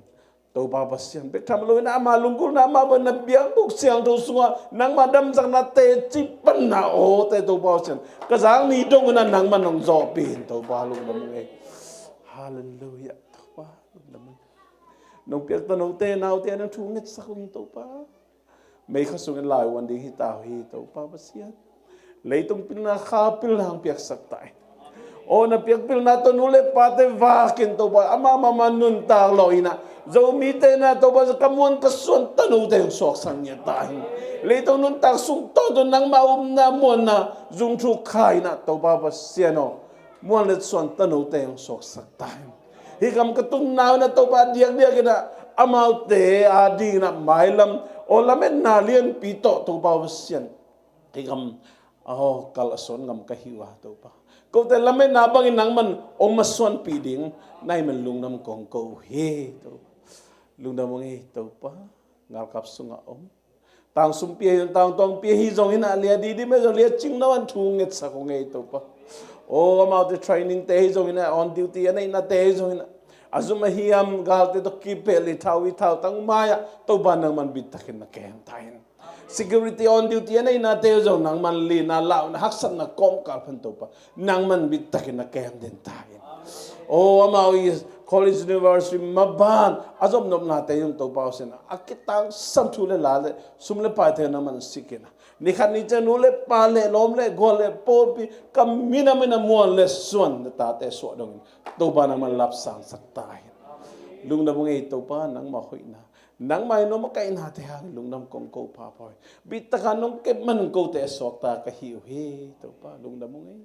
Topa Pasian, bek tham lo in ama lunggulhna, ama bawlna biakbuk siangtho sungah nangmah damsakna teci panna awte, Topa Pasian, ka zak ni dong un ah nangman hong zawhpih in, Topa, lungdam ung ei. Halleluiah, Topa, lungdam ung. Nong piakta note naute ah nang thu ngetsak ung, Topa. Meikha sungin lai uan ding hi ta uh hi, Topa Pasian. Leitung pilna, kha pilna hong piaksak ta in. Aw, na piak pilna tawh nu le pate vak in, Topa, ama mama nuntak lawh in ah, Zomite in ah, Topa, ka muan ka suan tanote hong suaksak ngiat ta in. Leitung nuntak sung tawh tawh nangmah upna muanna zung thuk kha in ah, Topa Pasian aw, muan le suan tanote hong suaksak ta in. Hih kam ka tunna un ah, Topa, diakdiak in ah amaute ading in ah mailam, aw, lametna lianpi tawh, Topa Pasian, hih kam, aw, kal a sawn ngam ka hi uh a, Topa, kote lametna bangin nangman hong masuanpih ding na hih man lungdam kong ko uh hi, Topa. Lungdam ung ei, Topa. Ngalkap sungah om, tang sumpi ahi zong, tang tuangpi ahi zongin ah, lia didim ahi zong, lia cingno in thu ngetsak ung ei, Topa. Aw, amaute trainingte ahi zongin ah, on duty a neihnate ahi zongin ah, a zum a hiam galte tawh kipelh i thau i thautang mai-ah, Topa, nangman bittakin na kem ta in. Security, on duty a neihnate ahi zong nangman lina, launa, haksatna kawmkal pan, Topa, nangman bittakin na kem den ta in. Aw, amau i college, university maban a zopnopnate zong, Topa, hong sin a, a kitangsam thu le la le sum le paite nangman sik in ah, ni khat ni ciang nu le pa le lawm le gual le pawlpi, ka minam in ah muan le suan na tate suah dongin, Topa, nangman lapsangsak ta in. Lungdam ung ei, Topa, nangmah hoihna, nangmah in hong makaihna te hangin lungdam kong ko pha pha uh hi. Bittakin nong kep man kote a suakta ka hi uh hi, Topa, lungdam ung ei.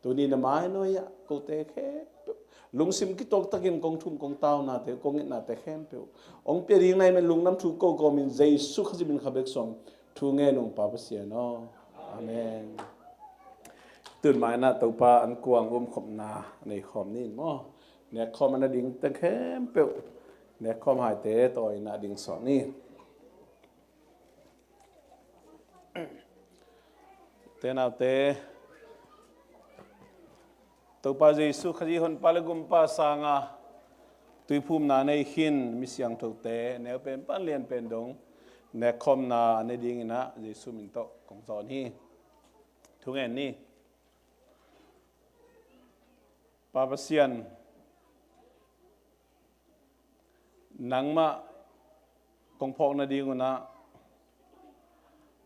Tuni na mai nuai-ah kote khempeuh lungsim kituaktakin kong thum kong taunate, kong itnate khempeuh hong pia ding na hih man lungdam thu ko kawmin Jesu Khazih min kha bek suang thu ngen ung, Pa Pasian aw. Amen. Tun mai-ah Topa an kuang umkhopna nei khawm ni maw. Nekkhawm a na dingte khempeuh, nekkhawm haite tawh in ah ding sawh ni. Te naute, Topa Jesu Khazih Honpa le Gumpa sanga tuiphumna nei khin mi siangthote, neu pen pan lian pen dong nekkhawmna a nei dingin ah Jesu min tawh kong zawn hi. Thu ngen ni. Pa Pasian, nangmah kong phawk nading un ah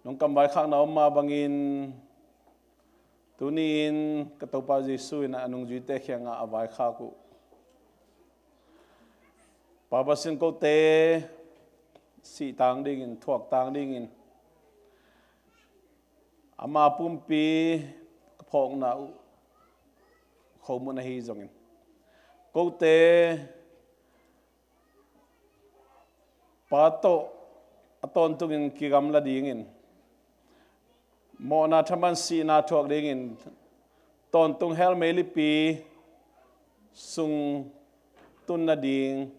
nong kam vaikhakna om mah bangin, tuni-in ka Topa Jesu in ah a nungzuite kiangah a vaikhak uh, Pa Pasian, kote sihtang dingin, thuaktang dingin ama pumpi ka phawkna uh khomun ahi zongin, kote Pa tawh a tawntungin kigamla dingin, mawhna thaman sihna thuak dingin, tawntung hell meilipi sung tun nading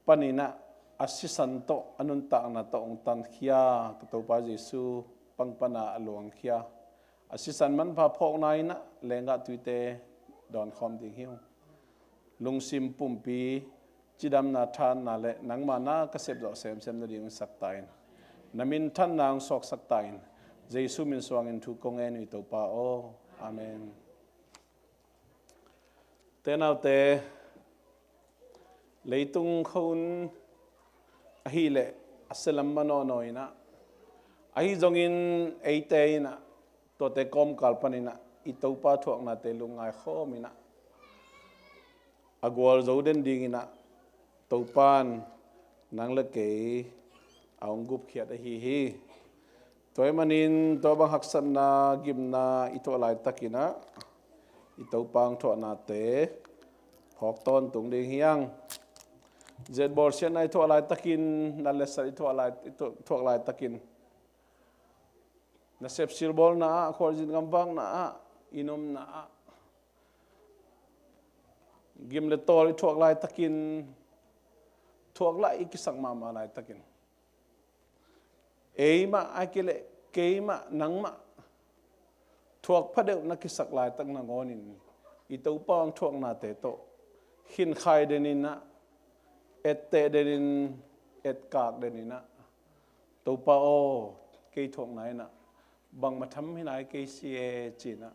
panin ah a sisan tawh, a nuntakna tawh hong tankhia ka Topa Jesu, pang pana a luangkhia a sisan manpha phawkna in ah lenggah tuite dawnkhawm ding hi ung. Lungsim pumpi cidamna, thahatna le nangma na ka sepzawh semsem nading hong sak ta in. Na minthanna hong suaksak ta in. Jesu min suangin thu kong ngen uh hi, Topa aw. Amen. Te naute, leitung khua hun ahih leh a sialam manawhnaw in ah, ahi zongin eite in ah tuate kawmkal panin ah i Topa thuaknate lungngai khawm in ah, a gualzo den dingin ah Topa'n nang le kei a hong gupkhiat ahi hi. Tua ahih manin tua bang haksatna, gimna i tuah laitakin ah i Topa hong thuaknate phawk tawntung ding hi hang. Zet bawlsiatna i thuak laitakin, nat le sat i thuak lai, i thuak, thuak laitakin, nasep silbawlna ah, khualzin gamvakna ah, i nomna ah, gim le tawl i thuak laitakin, thuak laih i kisak mahmah laitakin, eimah, ahih kei leh keimah, nangmah thuak phadeuh na kisak laitak nangawnin, i Topa hong thuaknate tawh khinkhai den in ah, etteh den in, etkak den in ah, Topa aw, kei thuakna in ah bangmah tham hi nai kei si e, ci-in ah,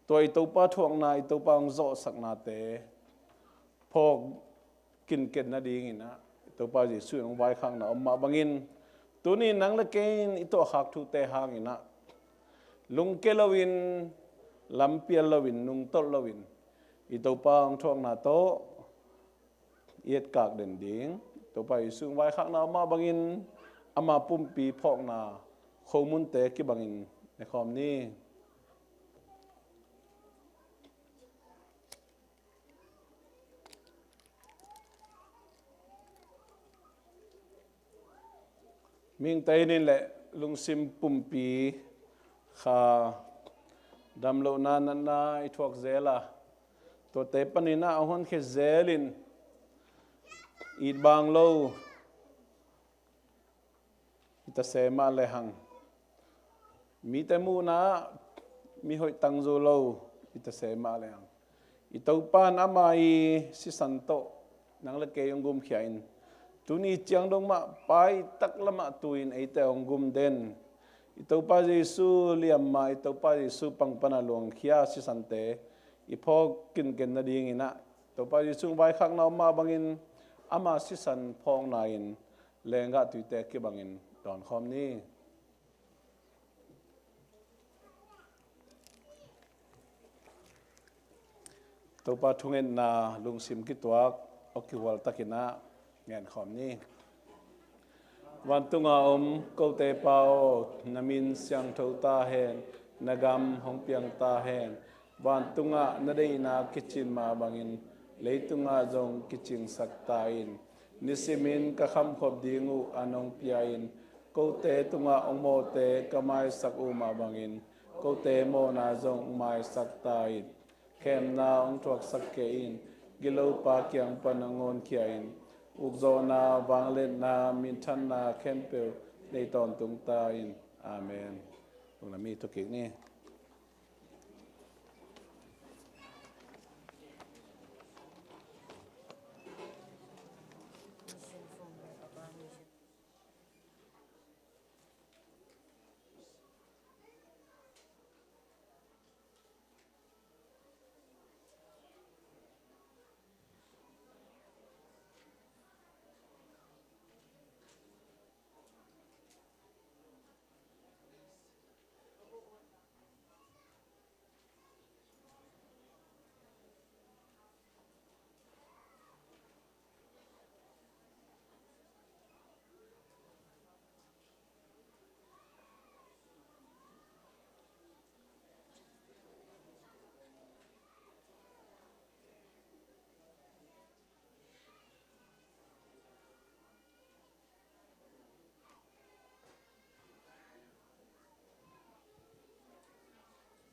tua i Topa thuakna, i Topa hong zawhsaknate phawk kinken nadingin ah, i Topa Jesuh in hong vaikhakna om mah bangin, tuni nang le kei in i tuahkhak thute hangin ah, lungkia loin, lampial loin, nungtolh loin, i Topa hong thuakna tawh i etkak den ding. Topa Jesuh hong vaikhakna om mah bangin, ama pumpi phawkna khomunte kibangin nekhawm ni. Mihingte in le lungsim pumpi kha damlohna, natna i thuak zel a, tuate panin ah a honkhia zelin, it bang lo i ta se mah lehang, mite muhna ah mi hoih tang zo lo i ta se mah lehang, i Topa in ama i sisan tawh nang le kei hong gumkhia in, tuni ciang dong mah paitak lamah tu-in eite hong gum den, i Topa Jesuh liamma, i Topa Jesuh pangpana luangkhia sisante i phawk kinken nadingin ah, Topa Jesuh hong vaikhakna om mah bangin, ama sisan phawkna in lenggah tuite kibangin dawnkhawm ni. Topa thungetna lungsim kituak aw kihual takin ah ngenkhawm ni. Vantunga om kote Pa aw, na min siangtho ta hen, na gam hong piang ta hen, vantungah na deihna kicin mah bangin leitungah zong kicingsak ta in. Nisimin ka khamkhop ding uh an hong pia in, kote tungah hong mawhte ka maisak uh mah bangin kote mawhna zong hong maisak ta in. Khemna hong thuaksak kei in, gilopa kiang pan hong honkhia in, ukzawhna, vangliatna, minthanna khempeuh nei tawntung ta in. Amen. Lungdam hi, thukik ni.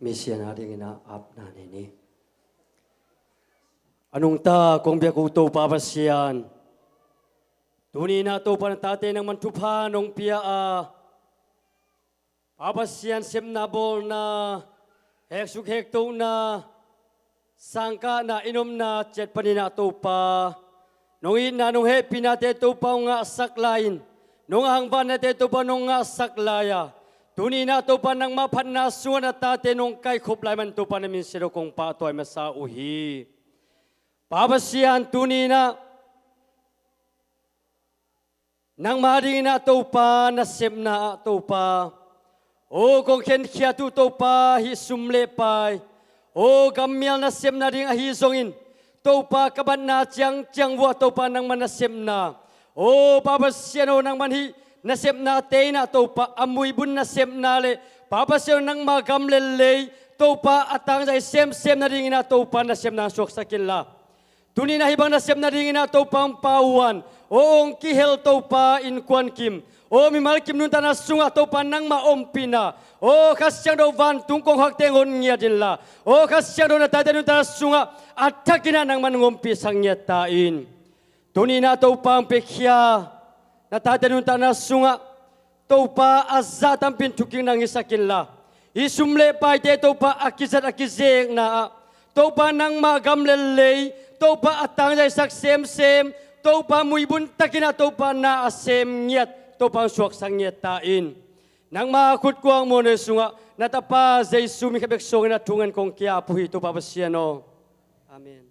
Misiangtho dingin ah apna nei ni. A nungta kong biak uh Topa Pasian, tuni-in ah Topa, na tate nangman thupha nong pia a, Pa Pasian, sepna bawlna, heksuk hektohna, sangkahna, i nomna ciat panin ah Topa, nong itna, nong hehpihnate Topa hong ngahsak lai-in, nong hangvannate Topa nong ngahsak lai-a, tuni-in ah Topa, nangmah phatna sungah na tate nong kaikhop lai man Topa, na min siangtho kong pahtawi masa uh hi. Pa Pasian, tuni-in ah nangmah dingin ah Topa, nasepna ah Topa, aw kong khenkhiat uh Topa, hih sum le pai, aw gammial nasepna ding ahi zongin, Topa, ka batna ciangciang vuah Topa, nangmah nasepna, aw Pa Pasian aw, nangmah hih nasepnate in ah Topa, a muibun nasepna le Pa Pasian aw, nangmah gam le lei Topa, a tangzai semsem nadingin ah Topa, nasepna suaksak inla, Tuni-in ah hih bang nasepna dingin ah Topa hong pauan. Aw hong kihel Topa innkuan kim, aw mimal kim nuntakna sungah Topa nangmah ompihna, aw Kha Siangtho vantung kongkhakte hong hon ngiat inla, aw Kha Siangtho na tate nuntakna sungah a thakin ah nangman hong ompihsak ngiat ta in. Tuni-in ah Topa hong piakhia na tate nuntakna sungah Topa a zah tampi in thukikna hong hisak inla, hih sum le paite Topa a kizat a kizekna ah Topa nangmah gam le lei, Topa a tangzaisak semsem, Topa muibun takin ah Topa na a sem ngiat Topa hong suaksak ngiat ta in. Nangmah khut kuang muanhuai sungah na tapa Jesu min khang bek suangin ah thungen kong ki-ap uh hi Topa Pasian aw. Amen.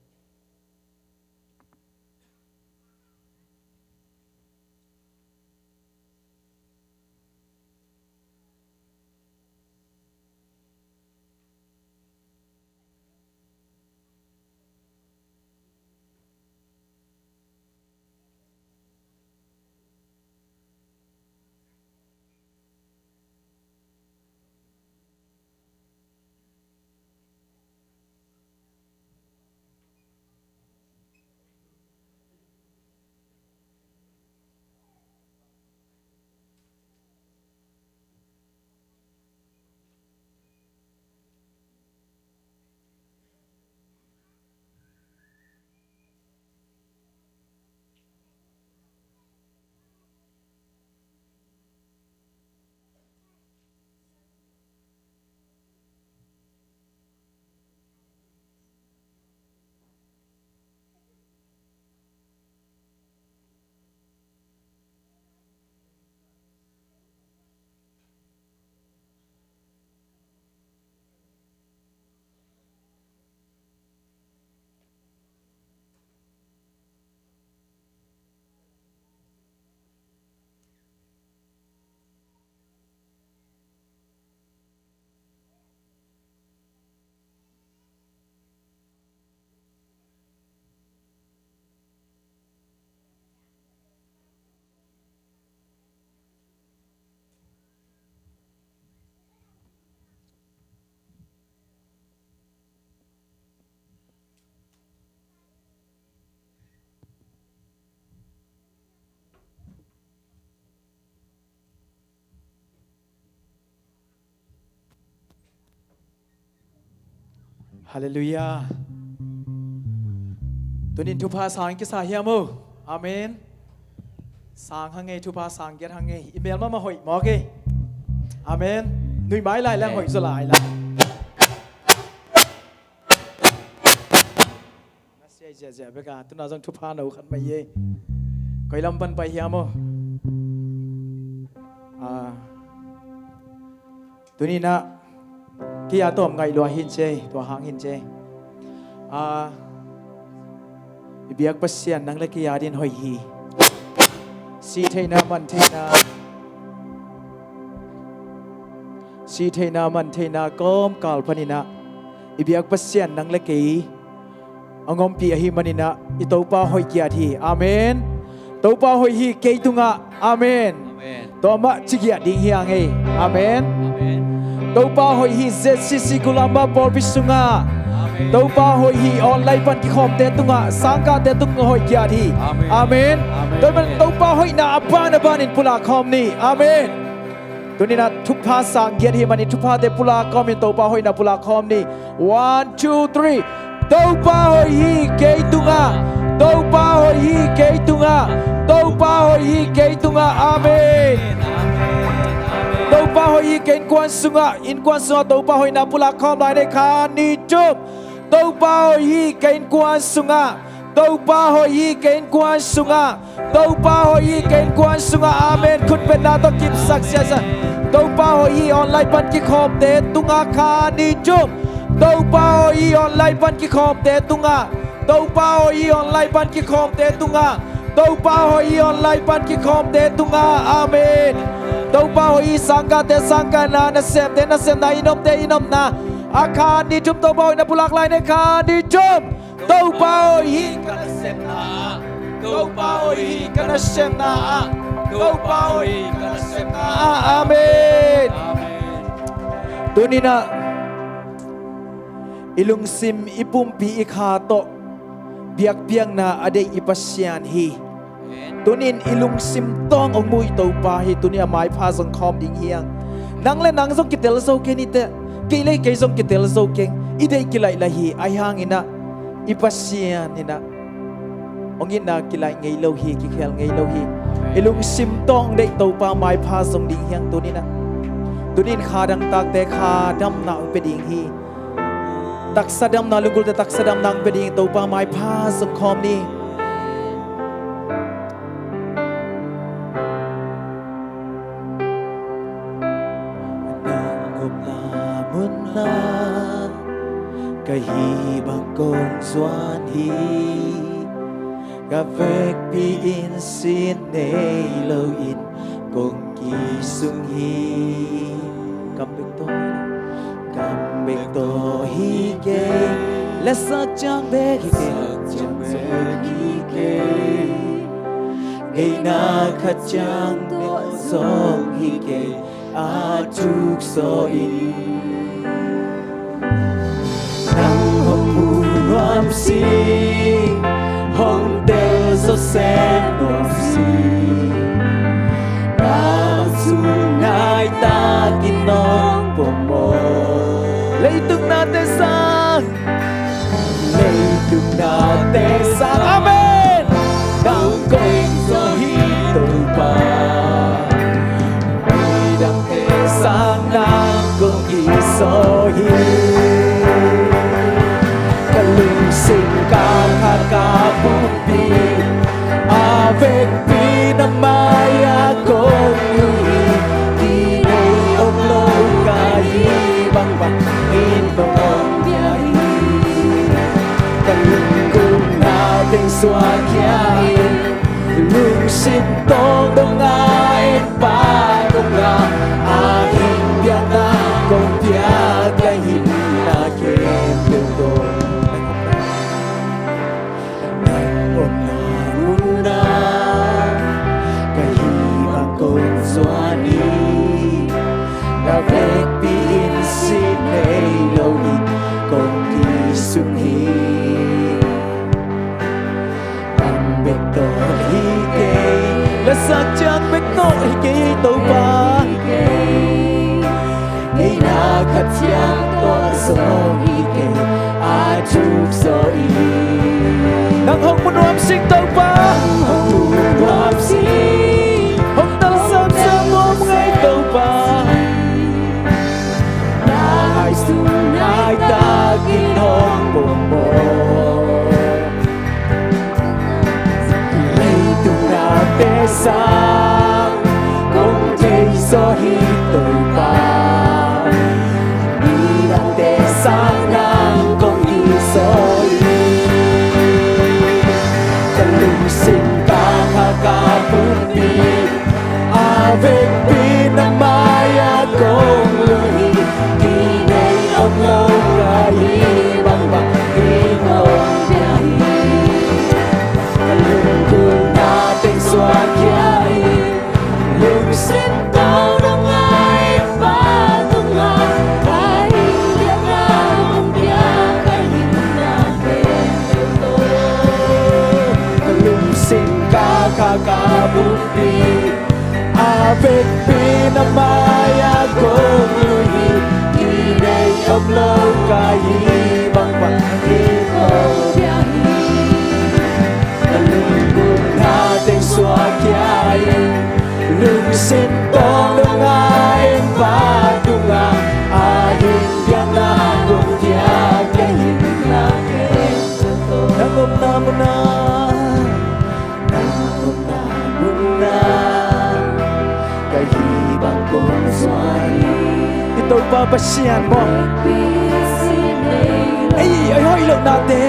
Halleluiah. Tunin thupha sang kisa hiam uh? Amen. Sang hang ei, thupha sang giat hang ei. I mel mahmah hoih mawk ei. Amen. Nui mai lai leng hoih zaw lai lai. Na siai ziahziah bek a, tuna zong thupha no khat mai ei. Koi lam pan pai hiam aw? Ah, tuninah kei a tawm ngaih lua hin cei, tua hang hin cei. Ah, i biak Pasian nang le kei a din hoih hi. Sih theihna, man theihna, sih theihna, man theihna kawmkal paninah i biak Pasian nang le kei a ngompih ahih maninah i Topa hoih kiat hi. Amen. Topa hoih hi kei tungah. Amen. Amen. Tua mah ci giat ding hi hang ei. Amen. Amen. Topa hoih hi Z C C Golambi pawlpi sungah. Amen. Topa hoih hi online pan kikhawmte tungah, sangkahte tungah hoih kiat hi. Amen. Amen. Amen. Tua man Topa hoihna a ban a banin pulak khawm ni. Amen. Tuninah thupha sang giat hi manin thuphate pulak khawmin Topa hoihna pulak khawm ni. One, two, three. Topa hoih hi kei tungah. Topa hoih hi kei tungah. Topa hoih hi kei tungah. Amen. Topa hoih hi kei innkuan sungah. Innkuan sungah Topa hoihna pulak khawm lai ni. Khat, nih, thum. Topa hoih hi kei innkuan sungah. Topa hoih hi kei innkuan sungah. Topa hoih hi kei innkuan sungah. Amen. Khutbetna tawh kipsak siasa. Topa hoih hi online pan kikhawmte tungah. Khat, nih, thum. Topa hoih hi online pan kikhawmte tungah. Topa hoih hi online pan kikhawmte tungah. Topa hoih hi online pan kikhawmte tungah. Amen. Topa hoih hi sangkahte sangkahna, nasemte nasemna, i nopte i nopna. A khat, nih, thum, Topa hoihna pulak lai ni. Khat, nih, thum. Topa hoih hi ka nasepna ah. Topa hoih hi ka nasepna ah. Topa hoih hi ka nasepna ah. Amen. Amen. Tuninah i lungsim, i pumpi, i kha tawh Biakpiakna a deih i Pasian hi. Tunin i lungsim tawng hong mu i Topa hi. Tunin a maipha zong khawm ding hi hang. Nang le nang zong kitel zo kei niteh, kei le kei zong kitel zo keng. I deih kilaih lai hi. Ahi hangin ah i Pasian in ah hong itna kilaih ngei lo hi, kikhel ngei lo hi. I lungsim tawng deih Topa maipha zong ding hi hang tunin ah. Tunin kha dangtakte kha damna hong pia ding hi. Taksa damna, lunggulte taksa damna hong pia ding hi. Topa maipha zong khawm ni. Nang omna munah ka hih bang kong zuan hi. Ka vekpi in sin nei loin kong kisung hi. Kam bek tawh, kam bek tawh hi kei. Lasak ciang bek hi kei. Lasak ciang bek hi kei. Ngeina khat ciang tawh zong hi kei. A tukso in nang hong mu nuam sing, hong tel zawsen nuam sing. Nang sung nai takin hong pom aw. Leitung nate sang, leitung nate sang. Amen. Nang kong it zaw hi Topa. Midangte sang nang kong it zaw hi. Ka lungsim, ka kha, ka pumpi, a vekpi na mai-ah kong lui hi. Kinei om lo ka hih bangbang in kong pia hi. Ka lungkupna teng suak khia in, lungsim tawng dong a, en Pa dong a, a hing biakna kong piak, ka hihna khempeuh tawh nang omna munah ka hih bang kong zuan hi. Ka vekpi in sin nei loin kong kisung hi. Kam bek tawh hi kei. Lasak ciang bek tawh hi kei Topa. Ngeina khat ciang tawh zong hi kei. A tukso in nang hong mu nuam sing Topa. Nang hong mu nuam sing. Hong tel zawsen nuam ngei Topa. Nang sung nai takin hong pom aw. Leitung nate sang kong thei zaw hi Topa. Midangte sang nang kong it zaw hi. Ka lungsim, ka kha, ka pumpi, a vekpi na mai-ah kong lui hi. Kinei om lo ka hih bangbang in kong pia hi. Ka lungkupna teng suak khia in, lungsim tawng dong a, en Pa dong a, a hing biakna kong piak, ka hihna khempeuh tawh. Ka lungsim, ka kha, ka pumpi, a vekpi na mai-ah kong lui hi. Kinei om lo ka hih bangbang in kong pia hi. Ka lungkupna teng suak khia in, lungsim tawng dong a, en Pa dong a, a hing biakna kong piak, ka hihna khempeuh tawh. Nang omna munah, nang omna munah ka hih bang kong zuan hi. I Topa Pasian maw. Ei, ei, hoih lohnate,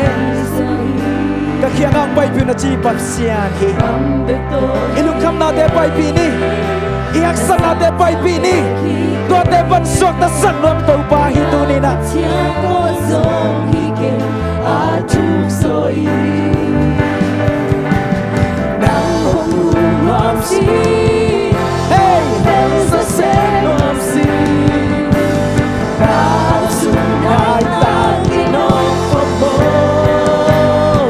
ka kiangah paipih un a ci Pasian hi. I lungkhamnate paipih ni. I haksatnate paipih ni. Tuate pan suaktasak nuam Topa hi tuni-in ah. Ciang tawh zong hi kei, a tukso in nang hong mu nuam sing. Hey! Nang sung nai takin hong pom aw.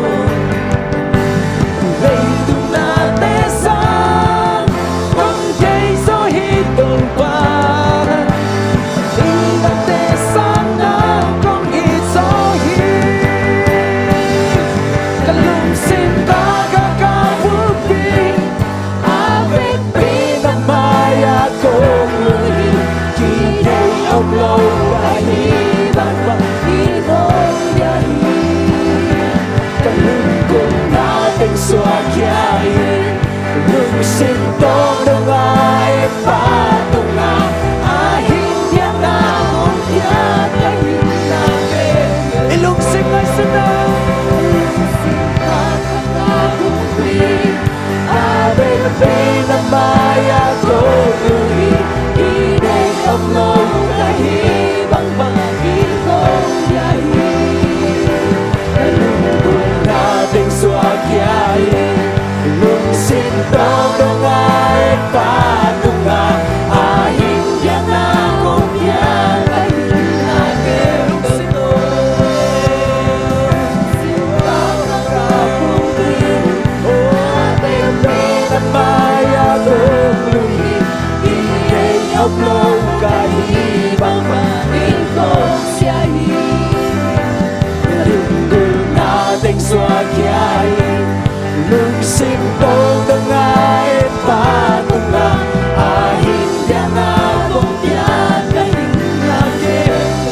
Lungsim tawng dong a en pa tungah a hing piang a kong piang ka hing na ke.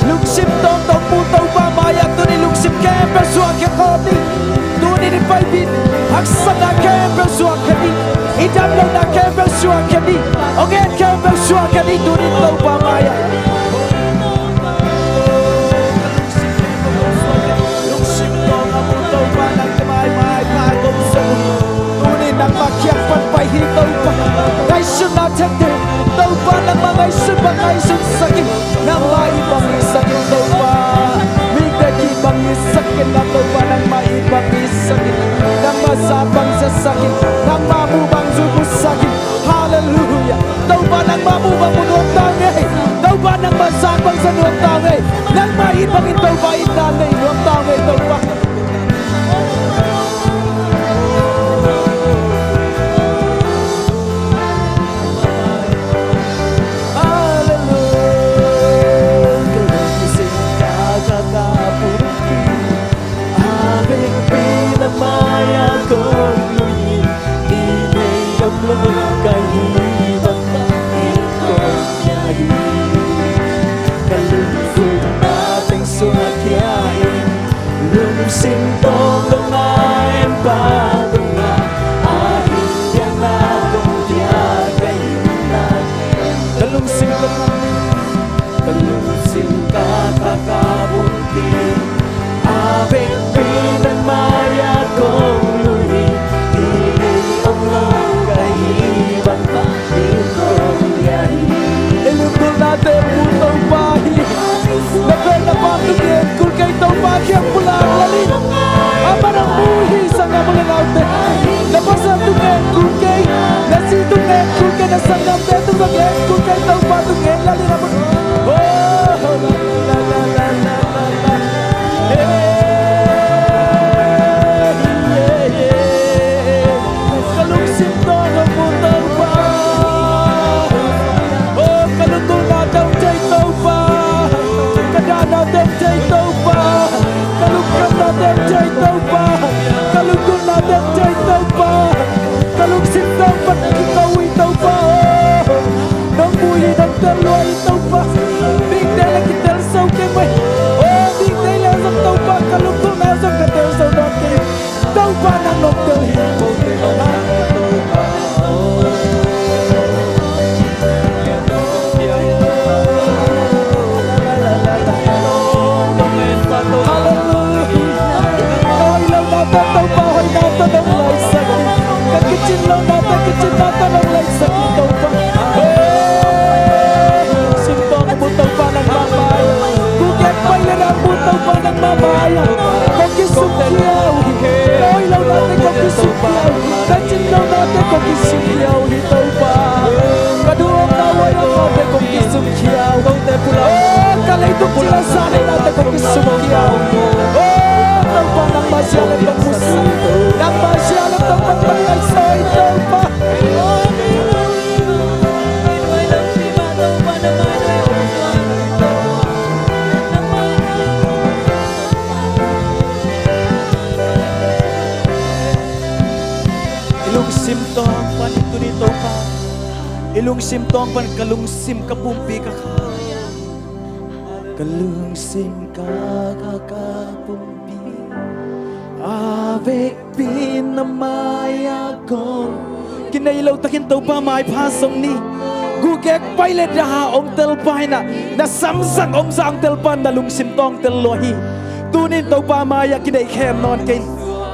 Lungsim tawng tawng mu Topa mai-ah tuni lungsim khempeuh suah khia khawm ni. Tuni ni paipih haksatna khempeuh suah khia ni. I dam lohna khempeuh suah khia ni. Hong en khempeuh suah khia ni tuni Topa mai-ah. Lungsim tawng a mu Topa nang ka mai mai pa kong sung. Tuni nangmah kiang pan pai hi Topa. Ngaihsutna thekte Topa nangmah ngaihsun bang ngaihsun sak in. Nangmah it bang it sak in Topa. Mite ki bang it sak in na Topa nangmah it bang it sak in. Nangmah za bang za sak in. Nangmah mu bang zu mu sak in. Halleluiah. Topa nangmah mu bang mu nuam ta ngei. Topa nangmah za bang za nuam ta ngei. Nangmah it bangin Topa itna nei nuam ta ngei Topa. Halleluiah. Ka lungsim ka ka ka pumpi a vekpi na mai-ah kong lui hi. I nei om lo ka hih bang in kong piang hi. Ka lunggulhna teng suak khia in. Lungsim tawng dong a en pa tungah a hing piang a kong piang ka hing na. Ka lungsim ka pumpi, ka lungsim ka ka ka pumpi a vekpi nang mai-ah kong lui hi. I nei om lo ka hih bang in kong piang hi. I lunggulhnate mu Topa hi. Na pen na pa tung ngen kul kei Topa kiang pulak lel in. Amah nang mu hi sanggam u le naute. Na pasal tung ngen kul kei. Na zi tung ngen kul kei, na sanggamte tung ngen kul kei Topa tung ngen lel in amah. Oh, la, la, la. Ka lungsim tawng a mu Topa. Oh, ka lunggulhnate hong thei Topa. Ka dahnate hong thei Topa. Ka lungkhamnate hong thei Topa. Ka lunggulhnate hong thei Topa. Ka lungsim tawng pan kiko hi Topa. Oh, nong mu hi, nong tel lua hi Topa. Mite le kitel so kei mai. Oh, mite le zong Topa ka lunggulhna zong ka tel so nawn kei. Topa nang nong tel hi. Halleluiah. Ka hoih lohnate Topa hoihna tawh nong laisak hi. Ka kicin lohnate kicinnate nong laisak hi Topa. Hey, lungsim tawng a mu Topa nangmah mai. Kugek pai le nang mu Topa nangmah mai. Kong kisukkhia uh hi. Ka hoih lohnate kong kisukkhia uh hi. Ka cin lohnate kong kisukkhia uh hi Topa. Ka duhawmna huai lohnate kong kisukkhia uh hi. Oh, ka leitung cil a sa leihnate kong kisukkhia uh hi. Oh, Topa nangmah zia leh tong mu sa. Nangmah zia leh tong mu sa hi Topa. I lungsim tawng pan i tuni Topa. I lungsim tawng pan ka lungsim ka pumpi ka kha. Ka lungsim ka kha ka pumpi a vekpi na mai-ah kong. Kinei lo takin Topa maipha song ni. Kugek pai le daha hong telpa hi na. Na samsak omzah hong telpa na lungsim tawng tel lua hi. Tunin Topa mai-ah kinei khem nawn kei.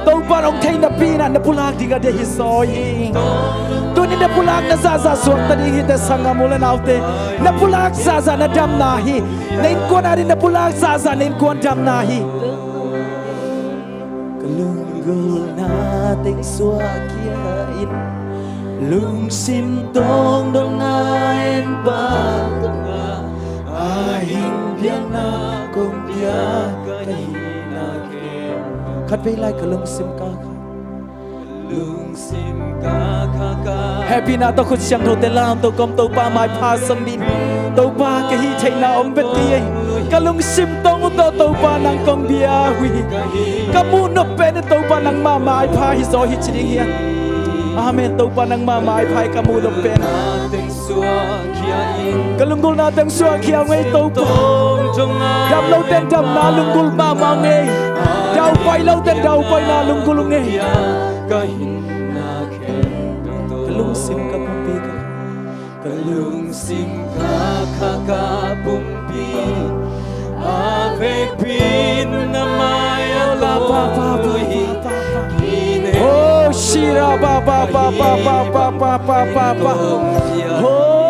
Topa hong thei napi-in ah na pulak ding a deih hi zaw hi. Tunin na pulakna zahzah suakta ding hi teh sanggam u le naute. Na pulak zahzah na damna hi. Na innkuan adingin na pulak zahzah na innkuan damna hi. Ka lunggulhna teng suahkhia in. Lungsim tawng dong a en pa tungah a hing piakna kong pia ka hihna khempeuh. Khatvei lai ka lungsim ka kha. Lungsim ka kha ka. Hehpihna tawh khut siangthote lam, Topa, Topa maipha san dih in. Topa, ka hih theihna hong pia in. Ka lungsim tawng uh tawh Topa nang kong bia uh hi. Ka muh nop pen in Topa nangmah maipha hi zaw hi ci ding hi hang. Amen. Topa nangmah maipha hi ka muh nop pen. Ka lunggulhna teng suahkhia ung ei Topa. Dam lote'n damna lunggulh mahmah ung ei. Daupai lote'n daupaina lunggulh ung ei. Ka lungsim ka pumpi ka, ka lungsim ka kha ka pumpi, a vekpi in na mai-ah ka pa pa pa pa pa pa. Oh, shira pa pa pa pa pa pa pa pa pa pa. Oh.